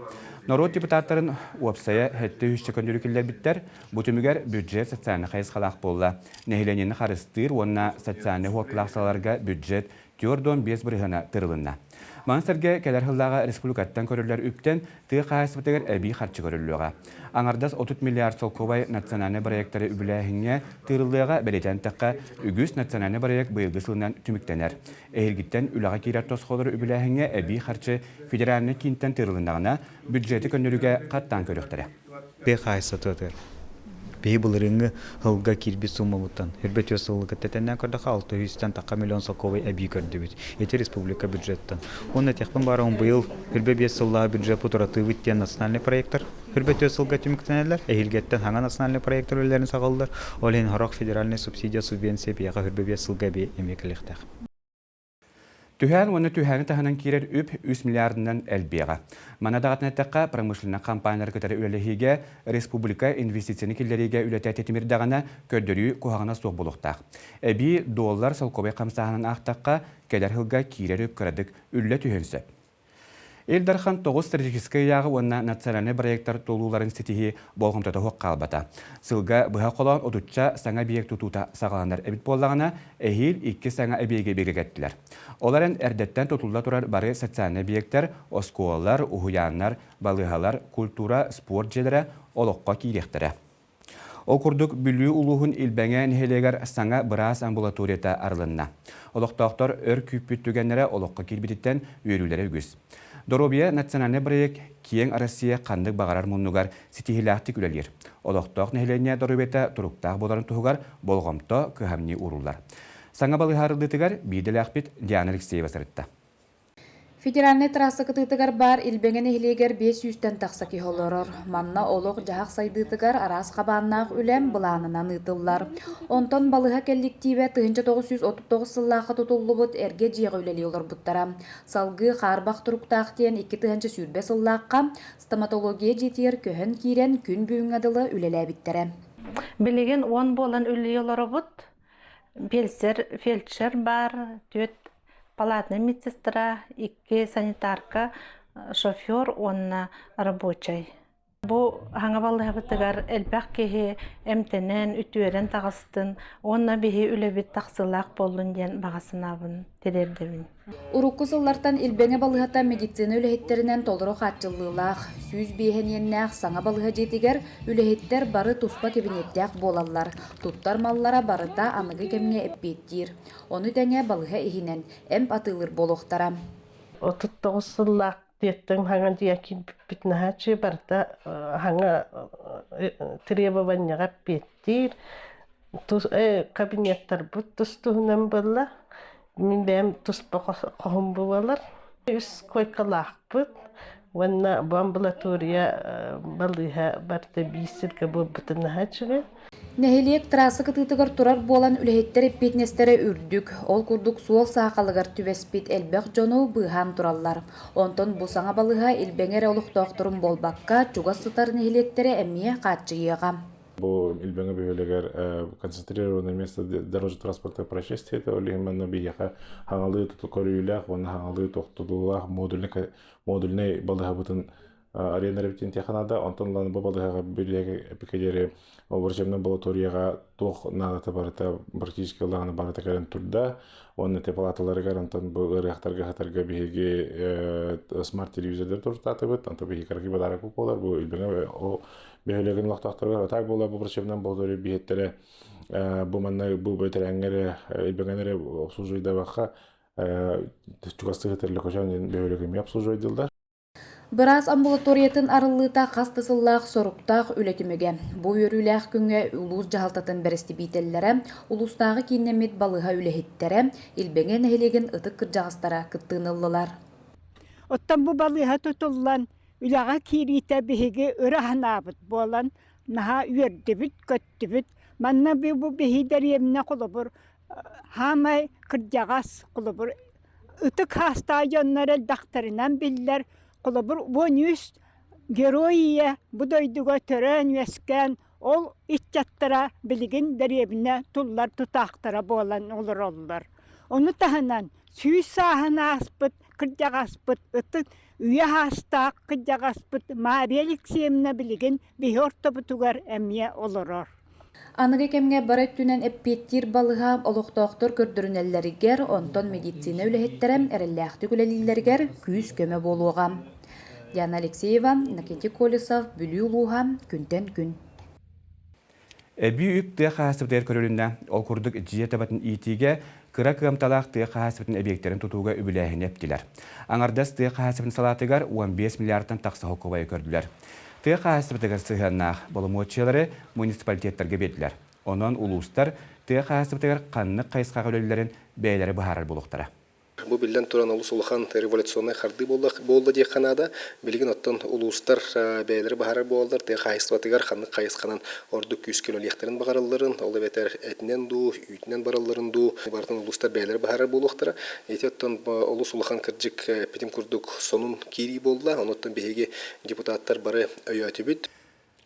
Норуот депутаттарын уопсайа 700 көннөрүү киллэрбиттэр. Бу түмүгэр бюджет социальнай хайысхалаах буолла. Нэһилиэнньэни харыстыыр уонна социальнай уотлаах салаларга бюджет 45 бырыһыана тырылынна. Маны сэргэ кэлэр сыллааҕы республикаттан көрүллэр үптэн тыа хаһаайыстыбатыгар эбии харчы көрүллүөҕэ. Аҥардас 30 миллиард солкуобай национальнай бырайыактары үбүлээһиҥҥэ тыырыллыаҕа бэлиэтээн эттэххэ, үгүс национальнай бырайыак быйылгы сылынан түмүктэнэр. Эһиилгиттэн үлэҕэ киирэр тосхолору үбүлээһиҥҥэ эбии харчы федеральнай киинтэн тыырылыннаҕына, бюджеты көннөрүүгэ хаттаан көрүөхтэрэ. Тыа хаһаайыстыбатыгар биһи былырыыҥҥы сылга киирбит сууммабыттан үрбэ түөрт сылы кытта тэннээн көрдөххө 600-тэн тахха миллион солкуобай эбии көрдүбүт. Ити республика бюджеттан. Уонна этиэхпин баарабын быйыл үрбэ биэс сыллааҕы бюджеппут уратыыбыт диэн национальный проектор үрбэ түөрт сылга түмүктэнэллэр. Эһиилгэттэн саҥа национальный проектор үлэлэрин саҕалылар. Ол иһин сорох федеральный субсидия, субвенция биһиэхэ үрбэ биэс сылга эбии эмиэ кэлиэхтээх. Түһээн уонна түһээни таһынан киирэр үп 3 миллиардынан элбиэҕэ. Манна даҕатан эттэххэ, промышленнай компаниялары кытары үлэлэһиигэ республика инвестицияны киллэриигэ үлэтэ тэтимирдэҕинэ, көрдөрүү куһаҕана суох буолуохтаах. Эбии доллар солкуобай хамсааһынын аахтахха, кэлэр сылга киирэр үп кыратык үллэ түһүөн сөп. Ил Дархан тоҕус стратегическай ыйааҕы уонна национальнай проектар туолууларын ситиһии болҕомтото суох хаалбата. Сылга быһа холоон отучча саҥа объект тутуута саҕаланар эбит буоллаҕына, эһиил икки саҥа эбийиэги бигэргэттилэр. Ол эрэн эрдэттэн тутулла турар бары социальнай объектар, оскуолалар, уһуйааннар, балыыһалар, культура, спорт дьиэлэрэ олоххо киириэхтэрэ. Ол курдук, Бүлүү улууһун Илбэҥэ нэһилиэгэр саҥа быраас амбулаторията арылынна. Олохтоохтор өр күүппүт түгэннэрэ олоххо киирбититтэн үөрүүлэрэ үгүс. Доруобуйа национальнай бырайыак киэҥ Россия ханнык баҕарар муннугар ситиһиилээхтик үлэлиир. Олохтоох нэһилиэнньэ доруобуйата туруктаах буоларын туһугар болҕомто, кыһамньы ууруллар. Саҥа балыыһа арыллыытыгар биирдэлээхпит Диана Алексеева сырытта. Федеральнай трасса кытыытыгар баар Илбэҥэ нэһилиэгэр биэс сүүстэн тахса киһи олорор. Манна олох-дьаһах сайдыытыгар араас хабааннаах үлэм былаанынан ыытыллар. Онтон балыыһа кэлликтиибэ 1939 сыллаахха тутуллубут эргэ дьиэҕэ үлэлии олорбуттара. Салгыы хаарбах туруктаах диэн 2020 сыллаахха стоматология дьиэтигэр көһөн киирэн күн бүгүҥҥэ дылы үлэлээбиттэрэ. Билигин уон буолан үлэлии олоробут. Фельдшер, фельдшер баар, түөрт палатная медсестра, икки санитарка, шофер уонна рабочай. Бу хаҥа балыыһабытыгар элбэх киһи эмтэнэн, үтүөрэн таҕыстын уонна биһи үлэбит тахсыылаах буоллун диэн баҕа санаабын тириэрдэбин. Урукку сыллартан Илбэҥэ балыыһата медицина үлэһиттэринэн толору хааччыллыылаах, 105 иэннээх саҥа балыыһа дьиэтигэр үлэһиттэр бары туспа кэбиниэттээх буолаллар, туттар маллара барыта аныгы кэмҥэ эппиэттиир. Ону тэҥэ балыыһа иһинэн эмп атыылыыр буолуохтара. 39 сыллаах. Тиэттэн хаҥа дьиэ киирбиппит наһааччы барыта хаҥа требованияҕа эппиэттиир. Тус кабинеттарбыт тус-туһунан буолла. Мин бэйэм туспа хоһум буолар. Үс койкалаахпыт уонна бу амбулатория балыыһа барыта биир сиргэ буолбутун наһаа үчүгэй. Нэһилиэк трасса кытыытыгар турар буолан үлэһиттэр эппиэтинэстэрэ үрдүк. Ол курдук суол саахалыгар түбэспит элбэх дьону быыһаан тураллар. Онтон бу саҥа балыыһа Илбэҥэ эрэ олохтоохторун буолбакка, чугас сытар нэһилиэктэри эмиэ хааччыйыаҕа. Бу Илбэҥэ бөһүөлэгэр концентрированное место дорожно-транспортных происшествий это ол иһин манна биһиэхэ хаҥалыы көрүүлээх уонна хаҥалыы тохтотуулаах модульнай балыыһабытын арена эбитин наада. Онтон ылан бу балыыһаҕа билиэри врачебнай амбулаторияҕа туох наадата барыта практически ылаҕына барыта кэлэн турда. Уонна те палаталарыгар онтон бу ыарыһахтарга хатарга биһиги смарт-телевизордар туртаатыбыт. Онтон биһиги кыракый подарок буолар. Бу Илбэҥэ бөһүөлэгин олохтоохторугар атаак буолар бу врачебнай амбулатория биһиэттэрэ бу манна бу бэтэрээннэри Илбэҥэнэри обслуживайдабакка чугастыы сытар Лөкөчөөн бөһүөлэгин обслуживайдыллар. Быраас амбулаториятын арыллыыта хас да сыллаах соруктаах үлэ түмүгэ. Бу үөрүүлээх күҥҥэ улуус дьаһалтатын бэрэстэбиитэллэрэ, улуустааҕы кииннэммит балыыһа үлэһиттэрэ, Илбэҥэ нэһилиэгин ытык кырдьаҕастара кыттыыны ыллылар. Оттон бу балыыһа тутуллан үлэҕэ киириитэ биһиги ыра санаабыт буолан наһаа үөрдүбүт-көттүбүт. Манна бу биһи дэриэбинэ холобур хаамай кырдьаҕас холобур ытык хаастаах дьоннор элбэхтэринэн биллэр. Холобур, 13 герой ийэ бу дойдуга төрөөн-үөскээн, ол ыччаттара билигин дэриэбинэ туллар тутаахтара буолан олороллор. Ону таһынан 100 сааһын ааспыт кырдьаҕаспыт ытык үйэ саастаах кырдьаҕаспыт Мария Алексеевна билигин биһи ортобутугар эмиэ олорор. Аныгы кэмҥэ бары өттүнэн эппиэттиир балыһа олохтоохтор көрдөрүнэллэригэр, онтон медицина үлэһиттэрэ эрэллээхтик үлэлииллэригэр күүс-көмө буолуоҕа. Диана Алексеева, Иннокентий Колесов, Бүлүү улууһа, күнтэн күн. Эбии үп тыа хаһаайыстыбатыгар көрүлүннэ. Ол курдук дьиэ табатын иитиигэ кыра кыамталаах тыа хаһаайыстыбатын эбийиэктэрин тутууга үбүлээһини эптилэр. Аҥардас тыа хаһаайыстыбатын салаатыгар 15 миллиардтан тахса солкуобайы көрдүлэр. Тыа хаһаайыстыбатыгар сыһыаннаах боломуочуйалары муниципалитеттарга биэрдилэр. Онон улуустар тыа хаһаайыстыбатыгар ханнык хайысхаҕа үлэлииллэрин бэйэлэрэ быһаарар буолуохтара. Бу биллэн туран олус улахан революционнай хардыы буолла диэххэ наада. Билигин оттон улуустар бэйэлэрэ баһарар буолаллар, тыа хаһаайыстыбатыгар ханнык хайысханан ордук күүскэ үлэлиэхтэрин баҕаралларын, ол эбэтэр этинэн дуу, үүтүнэн баралларын дуу, барытын улуустар бэйэлэрэ баһарар буолуохтара. Ити оттон олус улахан кырдьык эппитим курдук сонун киирии буолла. Онуттан биһиги депутаттар бары өйөөтүбүт.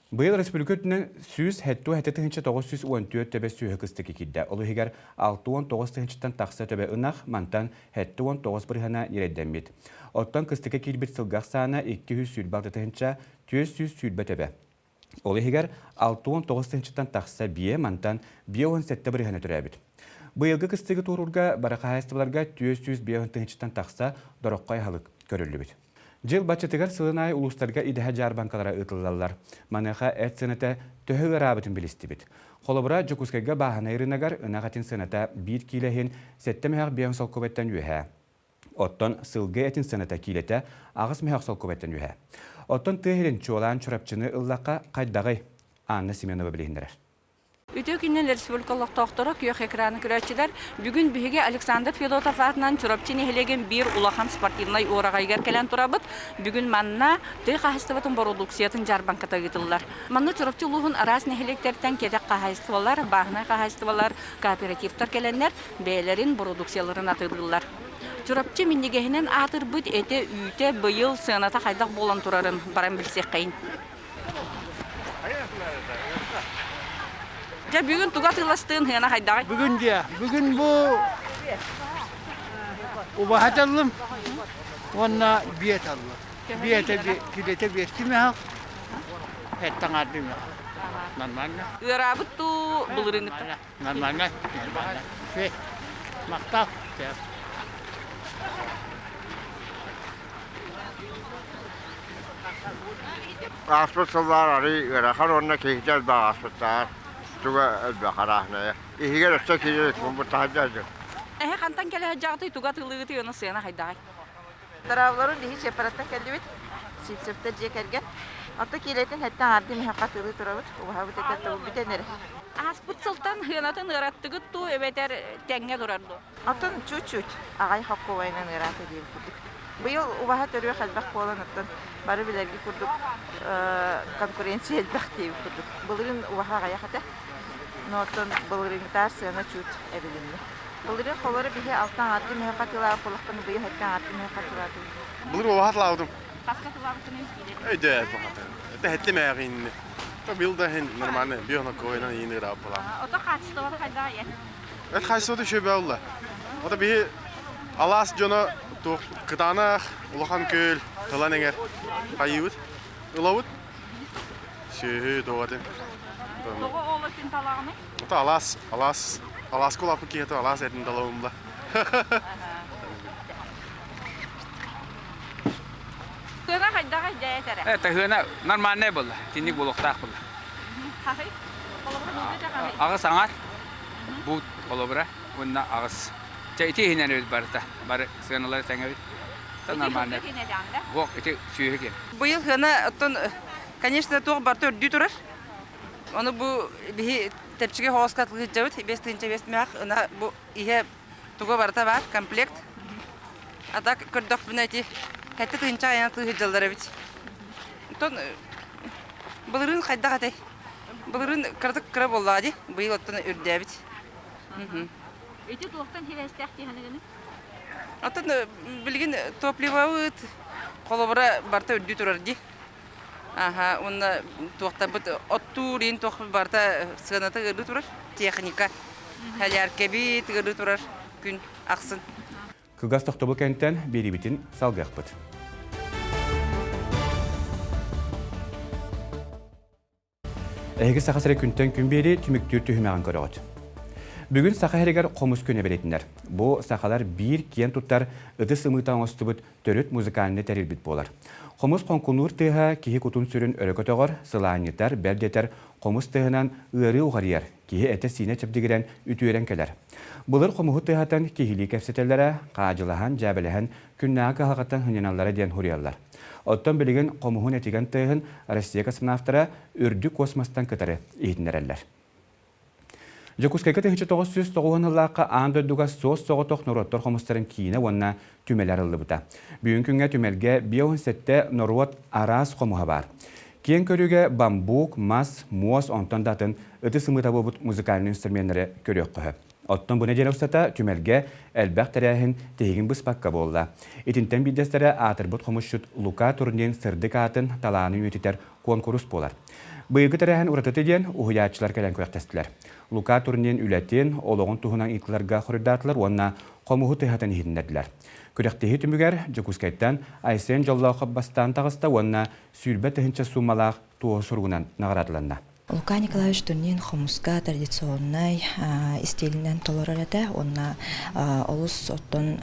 Быйыл республика үрдүнэн 177 914 төбө сүөһү кыстык киирдэ. Ол иһигэр 69 тыһыынчаттан тахса төбө ынах, мантан 79 бырыһана ньирэйдэммит. Оттон кыстыкка киирбит сылгы ахсаана 226 тыһыынча 420 төбө. Ол иһигэр 69 тыһыынчаттан тахса биэ, мантан 57 бырыһана төрөөбүт. Быйылгы кыстыгы туоруурга бары хаһаайыстыбаларга 405 тыһыынчаттан тахса дороххой аһылык көрүллүбүт. Дьыл баччатыгар сылын аайы улуустарга идэһэ дьаарбаҥкалара ыытыллаллар. Маныаха эт сыаната төһө ыараабытын билистибит. Холобура, Дьокуускайга бааһынай ырыынагар ынах этин сыаната биир киилэ иһин сэттэ мөһөөх биэс солкуобайтан үөһээ. Оттон сылгы этин сыаната киилэтэ аҕыс мөһөөх солкуобайтан үөһээ. Оттон тыа иһин чуолаан Чурапчыны ыллахха хайдаҕый? Анна Семенова билиһиннэрэр. Үтүө күнүнэн республика олохтоохторо, күөх экраны көрөөччүлэр. Бүгүн биһиги Александр Федотов аатынан Чурапчы нэһилиэгин биир улахан спортивнай уораҕайыгар кэлэн турабыт. Бүгүн манна тыа хаһаайыстыбатын бородууксуйатын дьаарбаҥката ыытыллар. Манна Чурапчы улууһун араас нэһилиэктэриттэн кэтэх хаһаайыстыбалар, бааһынай хаһаайыстыбалар, кооперативтар кэлэннэр бэйэлэрин бородууксуйаларын атыылыыллар. Чурапчы минньигэһинэн аатырбыт этэ-үүтэ быйыл сыаната хайдах буолан турарын баран билсиэххэйин. Дьэ бүгүн туга атыыластыын сыана хайдаҕый? Бүгүн дьэ, бүгүн бу убаһа таллым уонна биэ таллым. Биэтэ килэтэ биэстим мөһөх, эттаҥаардым мөһөх. Нормально. Ыараабыт дуу былырыыҥҥыттан? Нормально, нормально. Махтал. Ааспыт сыллар арый ыарахан уонна киһитэ элбэх ааспыттаар. Туга элбэх арааһынайа. Иһигэр өссө киирэр бу таһырдьа Эһэ хантан кэлэ сылдьаҕытый, туга атыылыыгытый, ону сыана хайдаҕый? Дорооболорун биһи Чеппараттан кэллибит. Сивцевтэр дьиэ кэргэн. Онто киилэтин хэттэн аҥардыы миһэххэ атыылыы турабыт. Убаһабыт этэ тобул бүтэн эрэр. Ааспыт сылтан сыанатын ыараттыгыт дуу эбэтэр тэҥҥэ турар дуу? Оттон чуть-чуть аҕай хоккуобайынан ыараата диэбит курдук. Быйыл убаһа төрүөх элбэх буолан оттон бары билэрги курдук конкуренция элбэх диэбит курдук. Былырыын убаһа аҕыйах этэ. Но оттон былырыыҥҥытаар сыана чуть эбилиннэ. Былырыын холоро биһи алтан аҥардыы мөһө хатылаабыт буоллахпына быйыл хэттэн аҥардыы мөһө хатылаатыбыт. Былыр убаһа хатылаабытым. Хаска хатылаабытын киирэр? Өйдөө бахата. Это хэттэ мээҕинни. То бил да хин нормально биохна койна иин ыраап була. Ото хаачыстыбата хайда айан? Эт хаачыстыбата үчүгэй буолла. Ото биһи алаас дьоно туох кытаанах улахан күөл тылан эҥэр хайыыбыт ылабыт сүөһү туоҕатын. Тоҕо ол өттүн талаҕыный? Ото алаас алаас алааска улааппыт киһи алаас этин талабын Тыына хайдаҕай дьэ этэрэ? Э, тыына нормальный буолла. Тинник буолуохтаах буолла. Хахый? Холобура буулдьа хахый? Аҕыс аҥар. Буут холобура уонна аҕыс. Чэ ити иһинэн эбит барыта. Бары сыаналары тэҥэбит. Та нормальный. Буок ити сүөһү киэн. Быйыл хына оттон конечно туох барыта үрдүү турар. Ону бу биһи тэпчигэ хоҕоска атылыһыдьабыт 5 тыһыынча 5 мэх ына бу иһэ туга барыта баар комплект. А так көрдөхпүнэ ити 7 тыһыынча айан атылыһыдьаллар эбит. Оттон былырыын хайдах этэй? Былырыын кыратык кыра буоллаҕа дии. Быйыл оттон үрдээбит. Ити туохтан сибээстээх дии Оттон билигин топливобыт холобура барыта үрдүү турар дии. Аха, уонна туохтарбыт оттуур иин туохпут барыта сыаната ыарыы турар. Техника. Халяркэбит ыарыы турар күн ахсын. Кыгас тохтобул кэнтэн биэрибитин салгыахпыт. Эһиги Саха сирэ күнтэн күн биэри түмүктүүр түһүмэҕин көрөҕүт. Бүгүн Саха сиригэр хомус күнэ бэлиэтинэр. Бу сахалар биир киэн туттар ытыс ымыыта оҥостубут төрүт музыкальнай тэрилбит буолар. Хомус хоҥкунуур тыаһа киһи кутун-сүрүн өрө көтөҕөр, сылаанньытар, бэл диэтэр хомус тыаһынан ыарыы уҕарыйар, киһи этэ-сиинэ чэбдигирэн, үтүөрэн кэлэр. Былыр хомуһу тыаһатан киһилии кэпсэтэллэрэ, хаадьылаһан, дьээбэлэһэн күннээҕи кыһалҕаттан сынньаналлара диэн суруйаллар. Оттон билигин хомуһун этигэн тыаһын Россия космонавтара үрдүк космостан кытары иһитиннэрэллэр. Дьокуускайга 1990 сыллаахха аан дойдуга суос-соҕотох норуоттар хомустарын киинэ уонна түмэлэ арыллыбыта. Бүгүн күҥҥэ түмэлгэ 57 норуот араас хомуһа баар. Киэҥ көрүүгэ бамбук, мас, муос, онтон да атын ытыс ымыыта буолбут музыкальнай инструменнары көрүөххэ сөп. Оттон бу нэдиэлэ устата түмэлгэ элбэх тэрээһин тиһигин быспакка буолла. Итинтэн биирдэстэрэ аатырбыт хомусчут Лука Турнин сырдык аатын талаанын үйэтитэр куонкурус буолар. Быйылгы тэрээһин уратыта диэн уһуйааччылар кэлэн күрэхтэстилэр. Лука Турнин үлэтин, олоҕун туһунан ыйытыыларга хоруйдаатылар уонна хомуһу тыаһатан иһитиннэрдилэр. Күрэхтэһии түмүгэр Дьокуускайтан Айсен Дьоллоохоп бастаан таҕыста уонна 20 тыһыынча суумалаах туоһу суругунан наҕараадаланна. Лука Николаевич Турнин хомуска традиционнай истиилинэн толорор этэ уонна олус оттон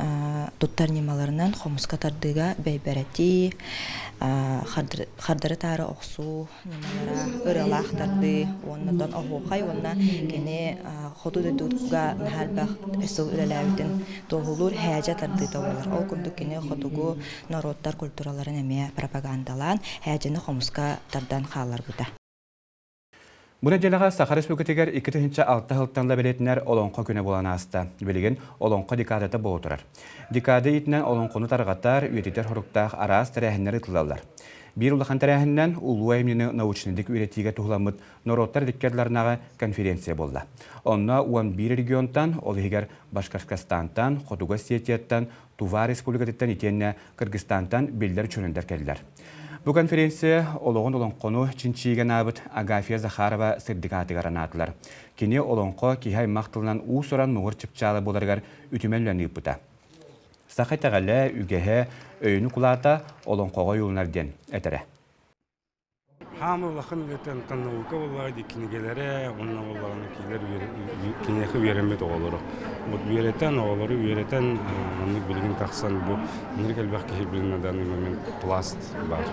туттар ньымаларынан хомуска тардыыга бэйбэрэтии, хардары таары охсуу ньымалара, ырыалаах тардыы уонна оттон оһуохай уонна кини хоту дойдуга наһаа элбэх сыл үлэлээбитин туоһулуур һээдьэ тардыыта буолар. Ол курдук кини хотугу норуоттар культураларын эмиэ пропагандалаан һээдьэни хомуска тардан хаалларбыта. Бу нэдиэлэҕэ Саха Республикатыгар 2006 сылтан бэлиэтинэр Олоҥхо күнэ буолан ааста. Билигин Олоҥхо декадата буола турар. Декада иитинэн олоҥхону тарҕатар, үйэтитэр соруктаах араас тэрээһиннэр ыытыллаллар. Биир улахан тэрээһининэн Улуу айымньыны научнайдык үөрэтиигэ туһуламмыт норуоттар иккардыларынааҕы конференция буолла. Онно 11 регионтан, ол иһигэр Башкортостантан, Хотугу Осетияттан, Тува Республикатыттан итиэннэ Кыргызстантан биллэр учуонайдар кэллилэр. Бу конференция олоҕун олоҥхону чинчийиигэ анаабыт Агафья Захарова сырдык аатыгар анаатылар. Кини олоҥхо киһи аймах тылынан уус-уран муҥур чыпчаала буоларыгар үтүмэн үлэни ыыппыта. Саха итэҕэлэ, үгэһэ, өйүн укулаата олоҥхоҕо ойууланар диэн этэрэ. Хаамы улахан үлэтэ онтон наука буоллаҕа дии кинигэлэрэ уонна буоллаҕына кинилэр киниэхэ үөрэммит оҕолоро. Вот үөрэтэн, оҕолору үөрэтэн маннык билигин тахсан бу ынырык элбэх киһи билин на данный момент пласт баар.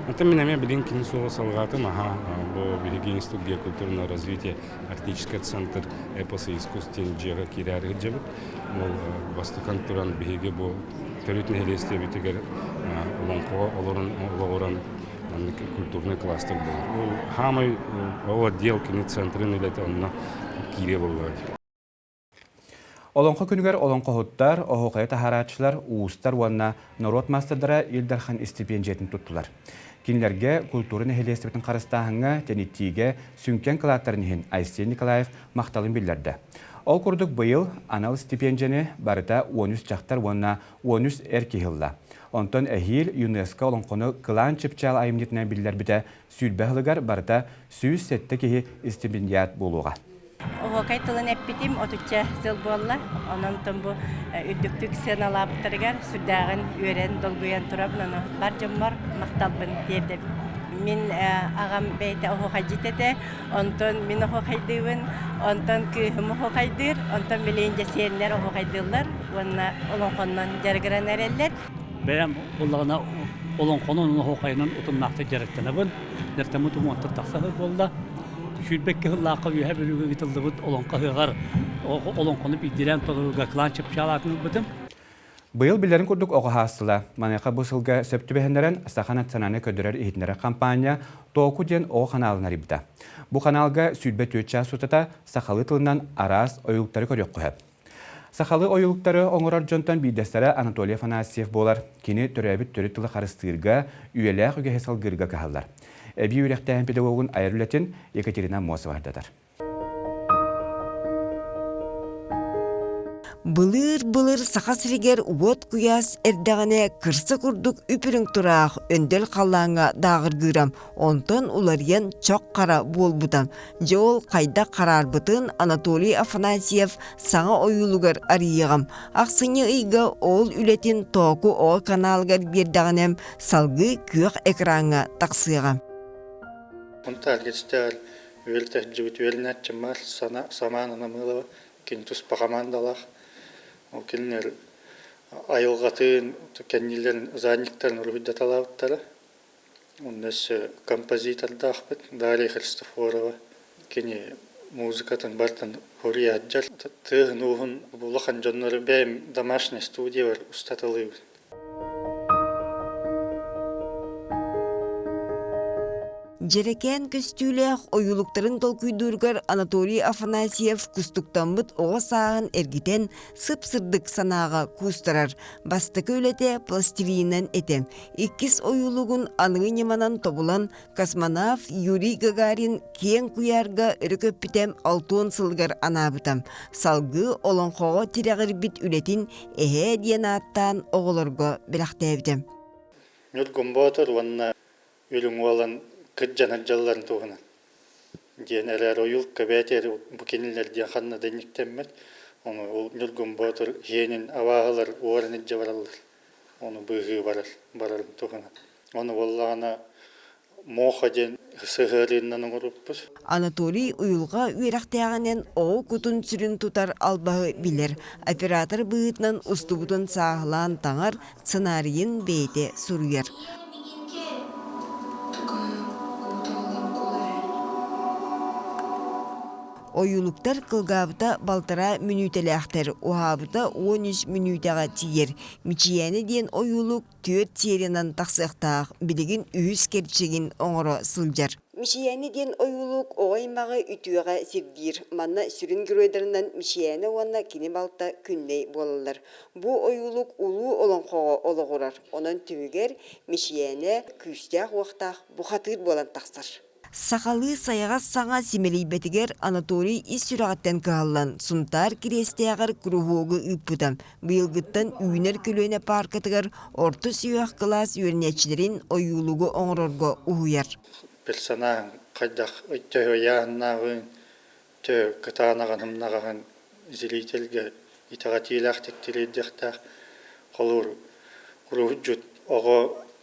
Онтон мин эмиэ билигин кини суола салҕаатым аха бу биһиги институт геокультурного развития Арктический центр эпоса и искусств диэн дьиэҕэ киирээри сылдьабыт. Ол бастакан туран биһиги бу төрүт нэһилиэстибитигэр олоҥхоҕо олорон олоҕуран маннык культурнай кластер буолар. Ол хаамай ол отдел кини центрын үлэтэ онно киириэ буоллаҕа. Олоҥхо күнүгэр олоҥхоһуттар, оһуохайы таһаарааччылар, уустар уонна норуот маастардара Ил Дархан истипиэндьийэтин туттулар. Кинилэргэ култуура нэһилиэстибэтин харыстааһыҥҥа, тэнитиигэ сүҥкэн кылааттарын иһин Айсен Николаев махталын биллэрдэ. Ол курдук быйыл анал истипиэндьийэни барыта 13 дьахтар уонна 13 эр киһи ылла. Онтон эһиил ЮНЕСКО олоҥхону кылаан чыпчаал айымньытынан биллэрбитэ 20 сылыгар барыта 107 киһи стипендиат буолуоҕа. Оһуокай тылын эппитим отучча сыл буолла. Онон бу үрдүктүк сыаналаабыттарыгар сүрдээҕин үөрэн, долгуйан турабын. Ону бар дьоммор махталбын тиэрдэбин. Мин аҕам бэйэтэ оһуохайдьыт этэ, онтон мин оһуохайдыыбын, онтон кыыһым оһуохайдыыр, онтон билигин дьэ сиэннэр оһуохайдыыллар уонна олоҥхоннон дьарыгыран эрэллэр. Бэйэм буоллаҕына олоҥхонон оһуохайынан утумнаахтык дьарыктанабын. Дьарыктаммыт уонтан тахса сыл буолла. 22 сыллаахха Үөһээ Бүлүүгэ ыытыллыбыт олоҥхо ыһыаҕар олоҥхону биирдиилээн толорууга кылаан чыпчаал аатын ылбытым. Быйыл биллэрин курдук оҕо хаастыла. Маныаха бу сылга сөп түбэһиннэрэн Саха национальнай көрдөрөр-иһитиннэрэр хампаанньа Тооку диэн оҕо ханаалын арыйбыта. Бу ханаалга 24 чаас устата сахалыы тылынан араас ойуулуктары көрүөххэ сөп. Сахалыы ойуулуктары оҥорор дьонтон биирдэстэрэ Анатолий Афанасьев буолар. Кини төрөөбүт төрүт тылы харыстыырга, үйэлээх үгэһи салгыырга кыһаллар. Эбии үөрэхтээһин педагогун айар үлэтин Екатерина Аммосова ырдатар. Былыыр-былыр Саха сиригэр уот куйаас эрдэҕинэ кырса курдук үп-үрүҥ тураах өндөл халлааҥҥа дааҕыргыыра, онтон уларыйан чох хара буолбута. Дьэ ол хайдах хараарбытын Анатолий Афанасьев саҥа ойуулугар арыйыаҕым. Ахсынньы ыйга ол үлэтин Тооку О каналыгар биэрдэҕинэ салгыы күөх экраҥҥа тахсыаҕа. Онтон үөрэтээччибит үөрэнээччим Самаана Намылова кини туспа хамаандалаах. Ол кинилэр айылҕатын, кэннилэрин задниктарын уруһуйдаталаабыттара. Онно өссө композитордаахпыт Дарья Христофорова. Кини музыкатын барытын суруйааччы. Тыаһын-ууһун улахан дьоннору бэйэм домашняй студиябар устаталыыбын. Дьэрэкээн көстүүлээх ойуулуктарын толкуйдууругар Анатолий Афанасьев кустуктаммыт оҕо сааһын эргитэн сып-сырдык санааҕа куустарар. Бастакы үлэтэ пластилинынан этэ. Иккис ойуулугун аныгы ньыманан тобулан космонавт Юрий Гагарин киэҥ куйаарга өрө көппүтэ алтыан сылыгар анаабыта. Салгыы олоҥхоҕо тирэҕирбит үлэтин эһээ диэн ааттаан оҕолорго бэлэхтээбитэ. Ньургун Боотур уонна Үрүҥ Уолан кырдьанар дьалларын туһунан диэн эрээр ойуул көбөөтүөр бу кинилэр диэн ханна да инниктэммэт. Ону ол Ньургун Боотур иэнин абааһылар уоран илдьэ бараллар. Ону быыһыы барар барарын туһунан. Ону буоллаҕына Муоха диэн сыһыарыыннан оҥорбуппут. Анатолий уйулҕа үөрэхтээҕинэн оҕо кутун сүрүн тутар албаһы билэр. Оператор быһыытынан устубутун сааһылаан таҥар, сценарийын бэйэтэ суруйар. Ойуулуктар кылгаабыта балтараа мүнүүтэлээхтэр, уһаабыта 13 мүнүүтэҕэ тиийэр. Мичийээнэ диэн ойуулук түөрт сериянан тахсыахтаах, билигин үһүс кэрчигин оҥоро сылдьар. Мичийээнэ диэн ойуулук оҕо аймаҕы үтүөҕэ сирдиир. Манна сүрүн геройдарынан Мичийээнэ уонна кини балта Күннэй буолаллар. Бу ойуулук улуу олоҥхоҕо олоҕурар. Онон түмүгэр Мичийээнэ күүстээх-уохтаах бухатыыр буолан тахсар. Сахалыы сайаҕас саҥа симэлийбэтигэр Анатолий ис сүрэҕиттэн кыһаллан, Сунтаар Кириэстээҕэр куруһуогу ыыппыта. Быйылгыттан Үүнэр көлүөнэ пааркатыгар орто сүһүөх кылаас үөрэнээччилэрин ойуулугу оҥорорго уһуйар. Персонаж хайдах төһө ыйааһыннааҕын, төһө кытаанаҕын, ымнаҕаһын зрительгэ итэҕэтиилээхтик тириэрдиэхтээх. Холуур уруһуйдьут оҕо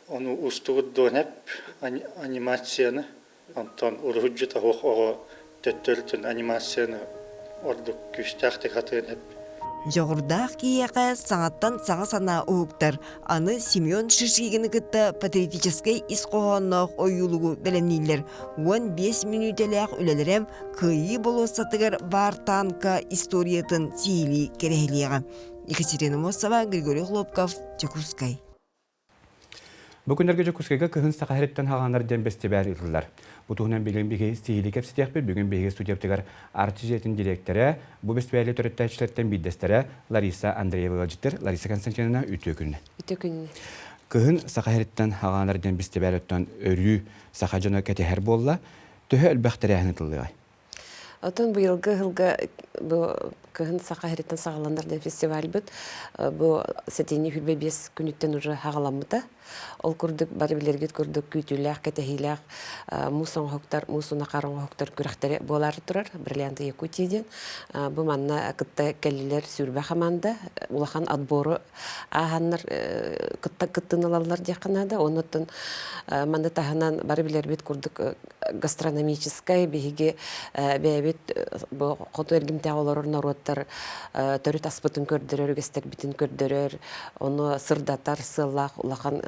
ону устубут дуон эп анимацияны, онтон уруһуйдьут оһох оҕо төттөрүтүн анимацияны ордук күүстээхтик хатыан эп. Дьоҕурдаах киһиэхэ саҥаттан саҥа санаа уһуктар. Аны Семен Шишигины кытта патриотическай ис хоһоонноох ойуулугу бэлэмнииллэр. 15 мүнүүтэлээх үлэлэрэ Кыайыы болуоссатыгар баар танка историятын сиһилии кэрэһилиэҕэ. Екатерина Мосова, Григорий Хлопков, Дьокуускай. Бу күннэргэ Дьокуускайга кыһын саха сириттэн хаҕанар диэн бэстибээл ыытыллар. Бу туһунан билигин биһиги сиһилии кэпсэтиэхпит. Бүгүн биһиги студиябытыгар Арчы дьиэтин дириэктэрэ, бу бэстибээли төрүттээччилэртэн биирдэстэрэ Лариса Андреева ыалдьыттар. Лариса Константиновна, үтүө күнүнэн. Үтүө күнүнэн. Кыһын саха сириттэн хаҕанар диэн бэстибээл оттон өрүү саха дьоно кэтэһэр буолла. Төһө элбэх тэрээһин ыытыллыаҕай? Оттон быйылгы ыһылга бу кыһын саха сириттэн саҕаланар диэн фестивальбыт бу сэтинньи 25 күнүттэн уже хаҕаламмыта. Ол курдук бары билэргит курдук күүтүүлээх, кэтэһиилээх муус оҥоһуктар, муус унахар оҥоһуктар күрэхтэрэ буолаары турар Бриллианты Якутии диэн. Бу манна кытта кэллилэр сүүрбэ хамаанда улахан отбору ааһаннар кытта кыттыыны ылаллар диэххэ наада. Оннуттан манна таһынан бары билэрбит курдук гастрономическай биһиги бэйэбит бу хоту эргимтээх олорор норуоттар төрүт аспытын көрдөрөр, үгэстэрбитин көрдөрөр, ону сырдатар сыаллаах улахан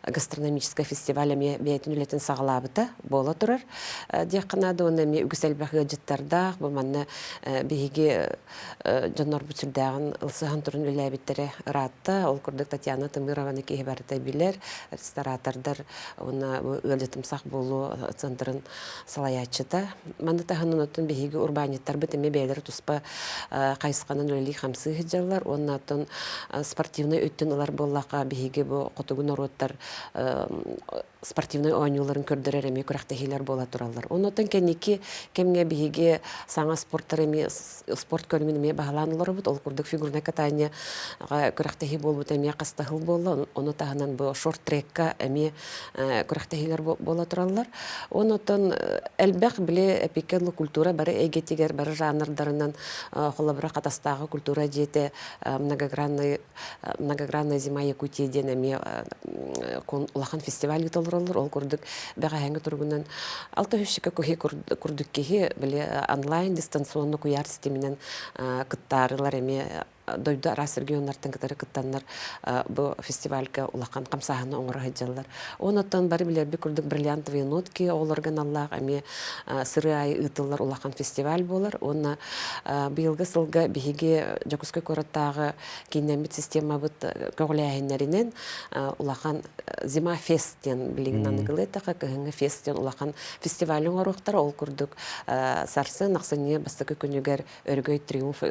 гастрономическай фестиваль эмиэ бэйэтин үлэтин саҕалаабыта буола турар диэххэ наада. Уонна эмиэ үгүс элбэх ыалдьыттардаах. Бу манна биһиги дьоннорбут сүрдээҕин ылсыһан туран үлэлээбиттэрэ ыраатта. Ол курдук Татьяна Тымырованы киһи барыта билэр, ресторатордар уонна бу ыалдьытымсах буолуу центрын салайааччыта. Маны таһынан оттон биһиги урбаанньыттарбыт эмиэ бэйэлэрэ туспа хайысханан үлэлии-хамсыы сылдьаллар уонна оттон спортивнай өттүн ылар буоллахха биһиги бу хотугу норуоттар спортивнай оонньууларын көрдөрөр эмиэ күрэхтэһиилэр буола тураллар. Оннуттан кэнники кэмҥэ биһиги саҥа спорттар эмиэ спорт көрүҥүн эмиэ баһылаан олоробут. Ол курдук фигурное катание күрэхтэһии буолбута эмиэ хастаһыл буолла. Ону таһынан бу шорт-трекка эмиэ күрэхтэһиилэр буола тураллар. Оннуттан элбэх били эпикэ культура бары эйгэтигэр бары жанрдарынан холобура Хатастааҕы культура дьиэтэ многогранный Многогранная зима Якутии диэн эмиэ улахан фестиваль ыыталлар. Ол курдук бэҕэһээҥҥи туругунан алта үсчэкэ куһи курдук киһи били онлайн дистанционно куйаар ситиминэн кыттаарылар эмиэ дойду араас регионнартан кытары кыттаннар бу фестивальга улахан хамсааһыны оҥоро сылдьаллар. Онон бары билэрбит курдук бриллиантовые нотки оҕолорго аналлаах эмиэ сырыы аайы ыытыллар улахан фестиваль буолар. Уонна быйылгы сылга биһиги Дьокуускай куораттааҕы кииннэммит системабыт көҕүлээһиннэринэн улахан Зима фест диэн билигин аныгылыы эттэххэ кыһыҥҥы фест диэн улахан фестиваль оҥоруохтара. Ол курдук сарсын ахсынньы бастакы күнүгэр Өрөгөй триумф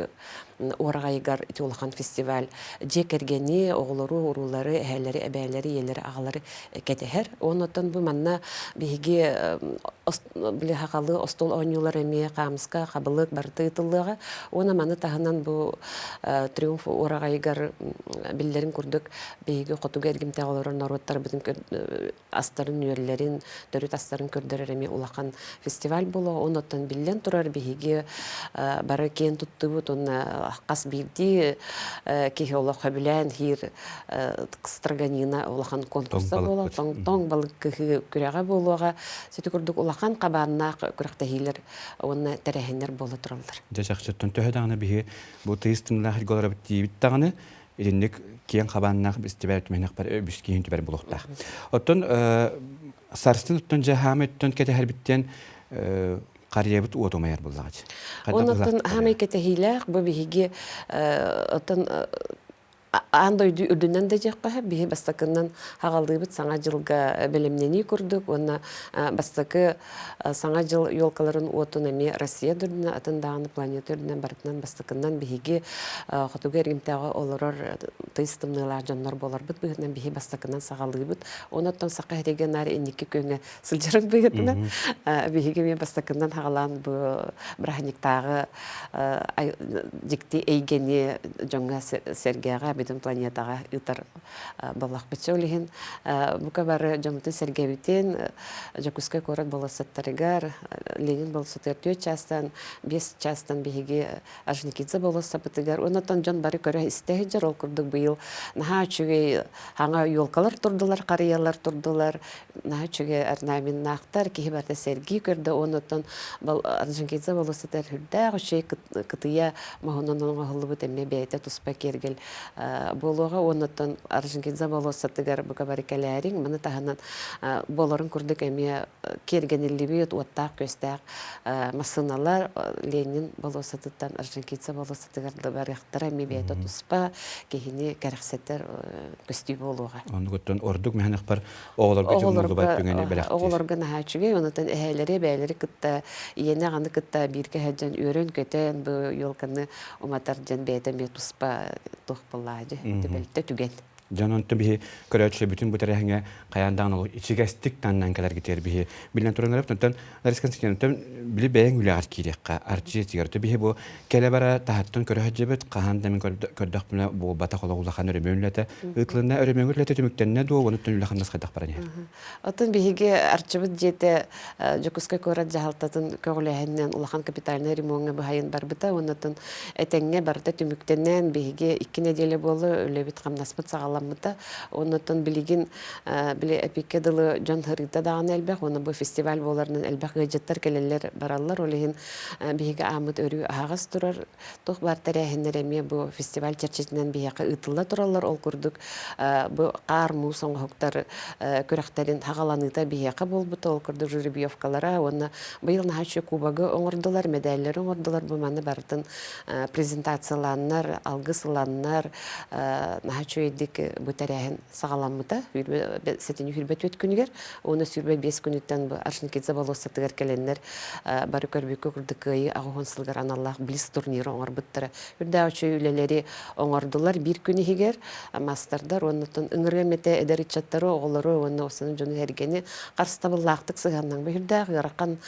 уораҕайыгар ити улахан фестиваль дьиэ кэргэни, оҕолору, уруулары, эһээлэри, эбээлэри, ийэлэри, аҕалары кэтэһэр. Оннуттан бу манна биһиги били хахалы остуол оонньуулар эмиэ хаамыска, хабылык барыта ыытыллыаҕа. Уонна маны таһынан бу триумф уораҕайыгар биллэрин курдук биһиги хотугу эргимтэҕэ олорор норуоттарбытын астарын-үөллэрин, төрүт астарын көрдөрөр эмиэ улахан фестиваль буолуо. Оннуттан биллэн турар биһиги бары киэн туттубут уонна хас биирдии киһи олох сөбүлээн иһиир строганина улахан конкурса буолуо, тоҥ балык кыһыы күрэҕэ буолуоҕа. Сити курдук улахан хабааннаах күрэхтэһиилэр уонна тэрээһиннэр буола тураллар. Дьэ чахчыттан төһө даҕаны биһи бу тыйыс тымныылаах сиргэ олоробут диибит даҕаны итинник киэҥ хабааннаах бэстибээл түмэнэхпэр үс киһин түбэр булуохтаах. Оттон сарсын оттон дьэ хаамай оттон кэтэһэрбиттэн харыйабыт уот умайар буллаҕа. Оннуттан хаамай кэтэһиилээх бу биһиги оттон аан дойду үрдүнэн да диэххэ биһи бастакынан хаҕалыыбыт саҥа дьылга бэлэмнэнии курдук уонна бастакы Саҥа дьыл елкаларын уотун эмиэ Россия да үрдүнэн, атын даҕаны планета үрдүнэн барытынан бастакынан биһиги хотугу эргимтэҕэ олорор тыйыс тымныылаах дьоннор буоларбыт быһыытынан биһи бастакынан саҕалыыбыт. Онон саха сиригэ наар инники күөҥҥэ сылдьарын быһыытынан биһиги эмиэ бастакынан хаҕалаан бу бырааһынньыктааҕы дьикти эйгэни дьоҥҥо сэргээҕэ бүтүн планетаҕа ыытар буоллахпыт. Ол иһин бука бары дьоммутун сэргэбитин Дьокуускай куорат болуоссаттарыгар Ленин болуоссатыгар түөрт чаастан, биэс чаастан биһиги Орджоникидзе болуоссапытыгар оннотон дьон бары көрө-истэ сылдьар. Ол курдук быйыл наһаа үчүгэй хаҥа елкалар турдулар, харыйалар турдулар, наһаа үчүгэй орнаменнаахтар, киһи барыта сэргии көрдө. Оннотон Орджоникидзе болуоссатыгар сүрдээх үчүгэй кытыйа моһунан оҥоһуллубут эмиэ бэйэтэ туспа киэргэл Буолуоҕа уоннаттан Орджоникидзе болуоссатыгар бука бары кэлээриҥ. Маны таһынан буоларын курдук эмиэ киэргэниллибит уоттаах-күөстээх массыыналар Ленин болуоссатыттан Орджоникидзе болуоссатыгар да барыахтара эмиэ бэйэтэ туспа киһини кэрэхсэтэр көстүү буолуоҕа. Оннугуттан ордук мэһэнэхпэр оҕолорго дьоҥҥуллубат түгэни бэлэхтиир. Оҕолорго наһаа үчүгэй, онутан эһээлэри, бэйэлэри кытта, ийэни аҕаны кытта бииргэ сылдьан үөрэн-көтөн бу елканы уматар дьон бэйэтэ эмиэ туспа туох буоллаа дьэ, түбэлтэ түгэн. Дьон онтон биһи көрөөччү бүтүн бу тэрээһиҥҥэ хайаан даҕаны олох ичигэстик таҥнан кэлэргитигэр биһи билэн туран эрэ онтон Лариса Константиновна били бэйэҥ үлэҕэр киириэххэ Арчы тигэр биһи бу кэлэ бара таһыттан көрө сылдьыбыт хаһан да мин көрдөхпүнэ буолбатах олох улахан өрөмүөн үлэтэ ыытылынна өрөмүөҥҥүт үлэтэ түмүктэннэ дуо онуттан үлэ хамнас хайдах баран иһэр Оттон биһиги Арчыбыт дьиэтэ Дьокуускай куорат дьаһалтатын көҕүлээһининэн улахан капитальнай ремоҥҥа быһайын барбыта. Оннотон этэҥҥэ барыта түмүктэнэн биһиги икки нэдиэлэ буолла үлэбит-хамнаспыт саҕаламмыта. Оннотон билигин били эпиккэ дылы дьон һырыыта даҕаны элбэх уонна бу фестиваль буоларынан элбэх ыалдьыттар кэлэллэр бараллар. Ол иһин биһиги ааммыт өрүү аһаҕас турар. Туох баар тэрээһиннэр эмиэ бу фестиваль чэрчитинэн биһиэхэ ыытылла тураллар. Ол курдук бу хаар муус оҥоһуктар күрэхтэрин хаҕаланыыта биһиэхэ буолбута. Ол курдук жеребьевкалара уонна быйыл наһаа үчүгэй кубогы оҥордулар, мэдээллэри оҥордулар. Бу маны барытын презентациялааннар, алгыс ыланнар наһаа үчүгэйдик бу тэрээһин саҕаламмыта. Сэтинньи 24 күнүгэр уонна 25 күнүттэн бу Орджоникидзе болуоссатыгар кэлэннэр бары көрбүккэ курдук кыайыы 80 сылыгар аналлаах блиц турниры оҥорбуттара. Үрдээх үчүгэй үлэлэри оҥордулар биир күн иһигэр маастардар уонна ыҥырыам этэ эдэр ыччаттары, оҕолору уонна осыны дьону эргэни харыстабыллаахтык сыһыаннаҥ. Бу үрдээх ыарахан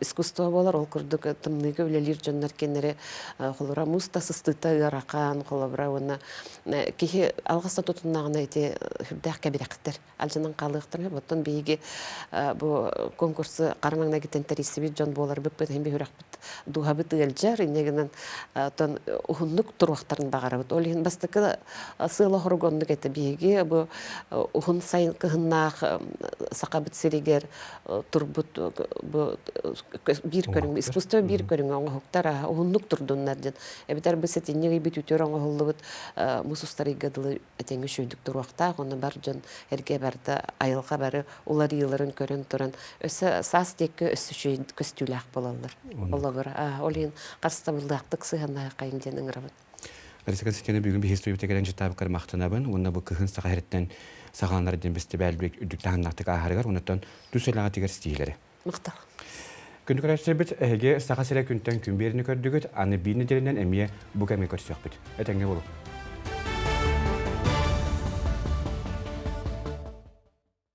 искусство буолар. Ол курдук тымныыга үлэлиир дьоннор кинилэри холобура муус да сыстыыта ыарахан, холобура уонна киһи алҕас да тутуннаҕына ити сүрдээх кэбирэхтэр алдьанан хаалыахтара. Оттон биһиги бу конкурсу хара маҥнайгыттан тэрийсибит дьон буоларбыт иһин биһирэхпит дууһабыт ыалдьар инньэ гынан оттон уһуннук туруохтарын баҕарабыт. Ол иһин бастакы сыала хоруга оннук этэ. Биһиги бу уһун сайын кыһыннаах Сахабыт сиригэр турбут бу биир көрүҥ искусство биир көрүҥэ оҥоһуктар уһуннук турдуннар диэн эбэтэр бу сэтинньи ый бүтүүтүгэр оҥоһуллубут муус устар ыйга дылы этэҥҥэ үчүгэйдик туруохтаах уонна бар дьон эргэ барыта айылҕа бары уларыйыыларын көрөн туран өссө саас диэки өссө үчүгэй көстүүлээх буолаллар олобура ол иһин харыстабыллаахтык сыһыаннаһыаххайын диэн ыҥырабын. Лариса Константиновна бүгүн биһиги студията кэлэн дьыттаабыккар махтанабын уонна бу кыһын саха сириттэн саҕаланар диэн бэстибээл үрдүк таһымнаахтык ааһарыгар уоннаттан тус үлэҕитигэр ситиһиилэри. Махтал. Күндү көрөөччүлэрбит, эһиги Саха сирэ күнтэн күн биэриини көрдүгүт, аны биир нэдиэлэнэн эмиэ бу кэмҥэ көрсүөхпүт. Этэҥҥэ буолуҥ.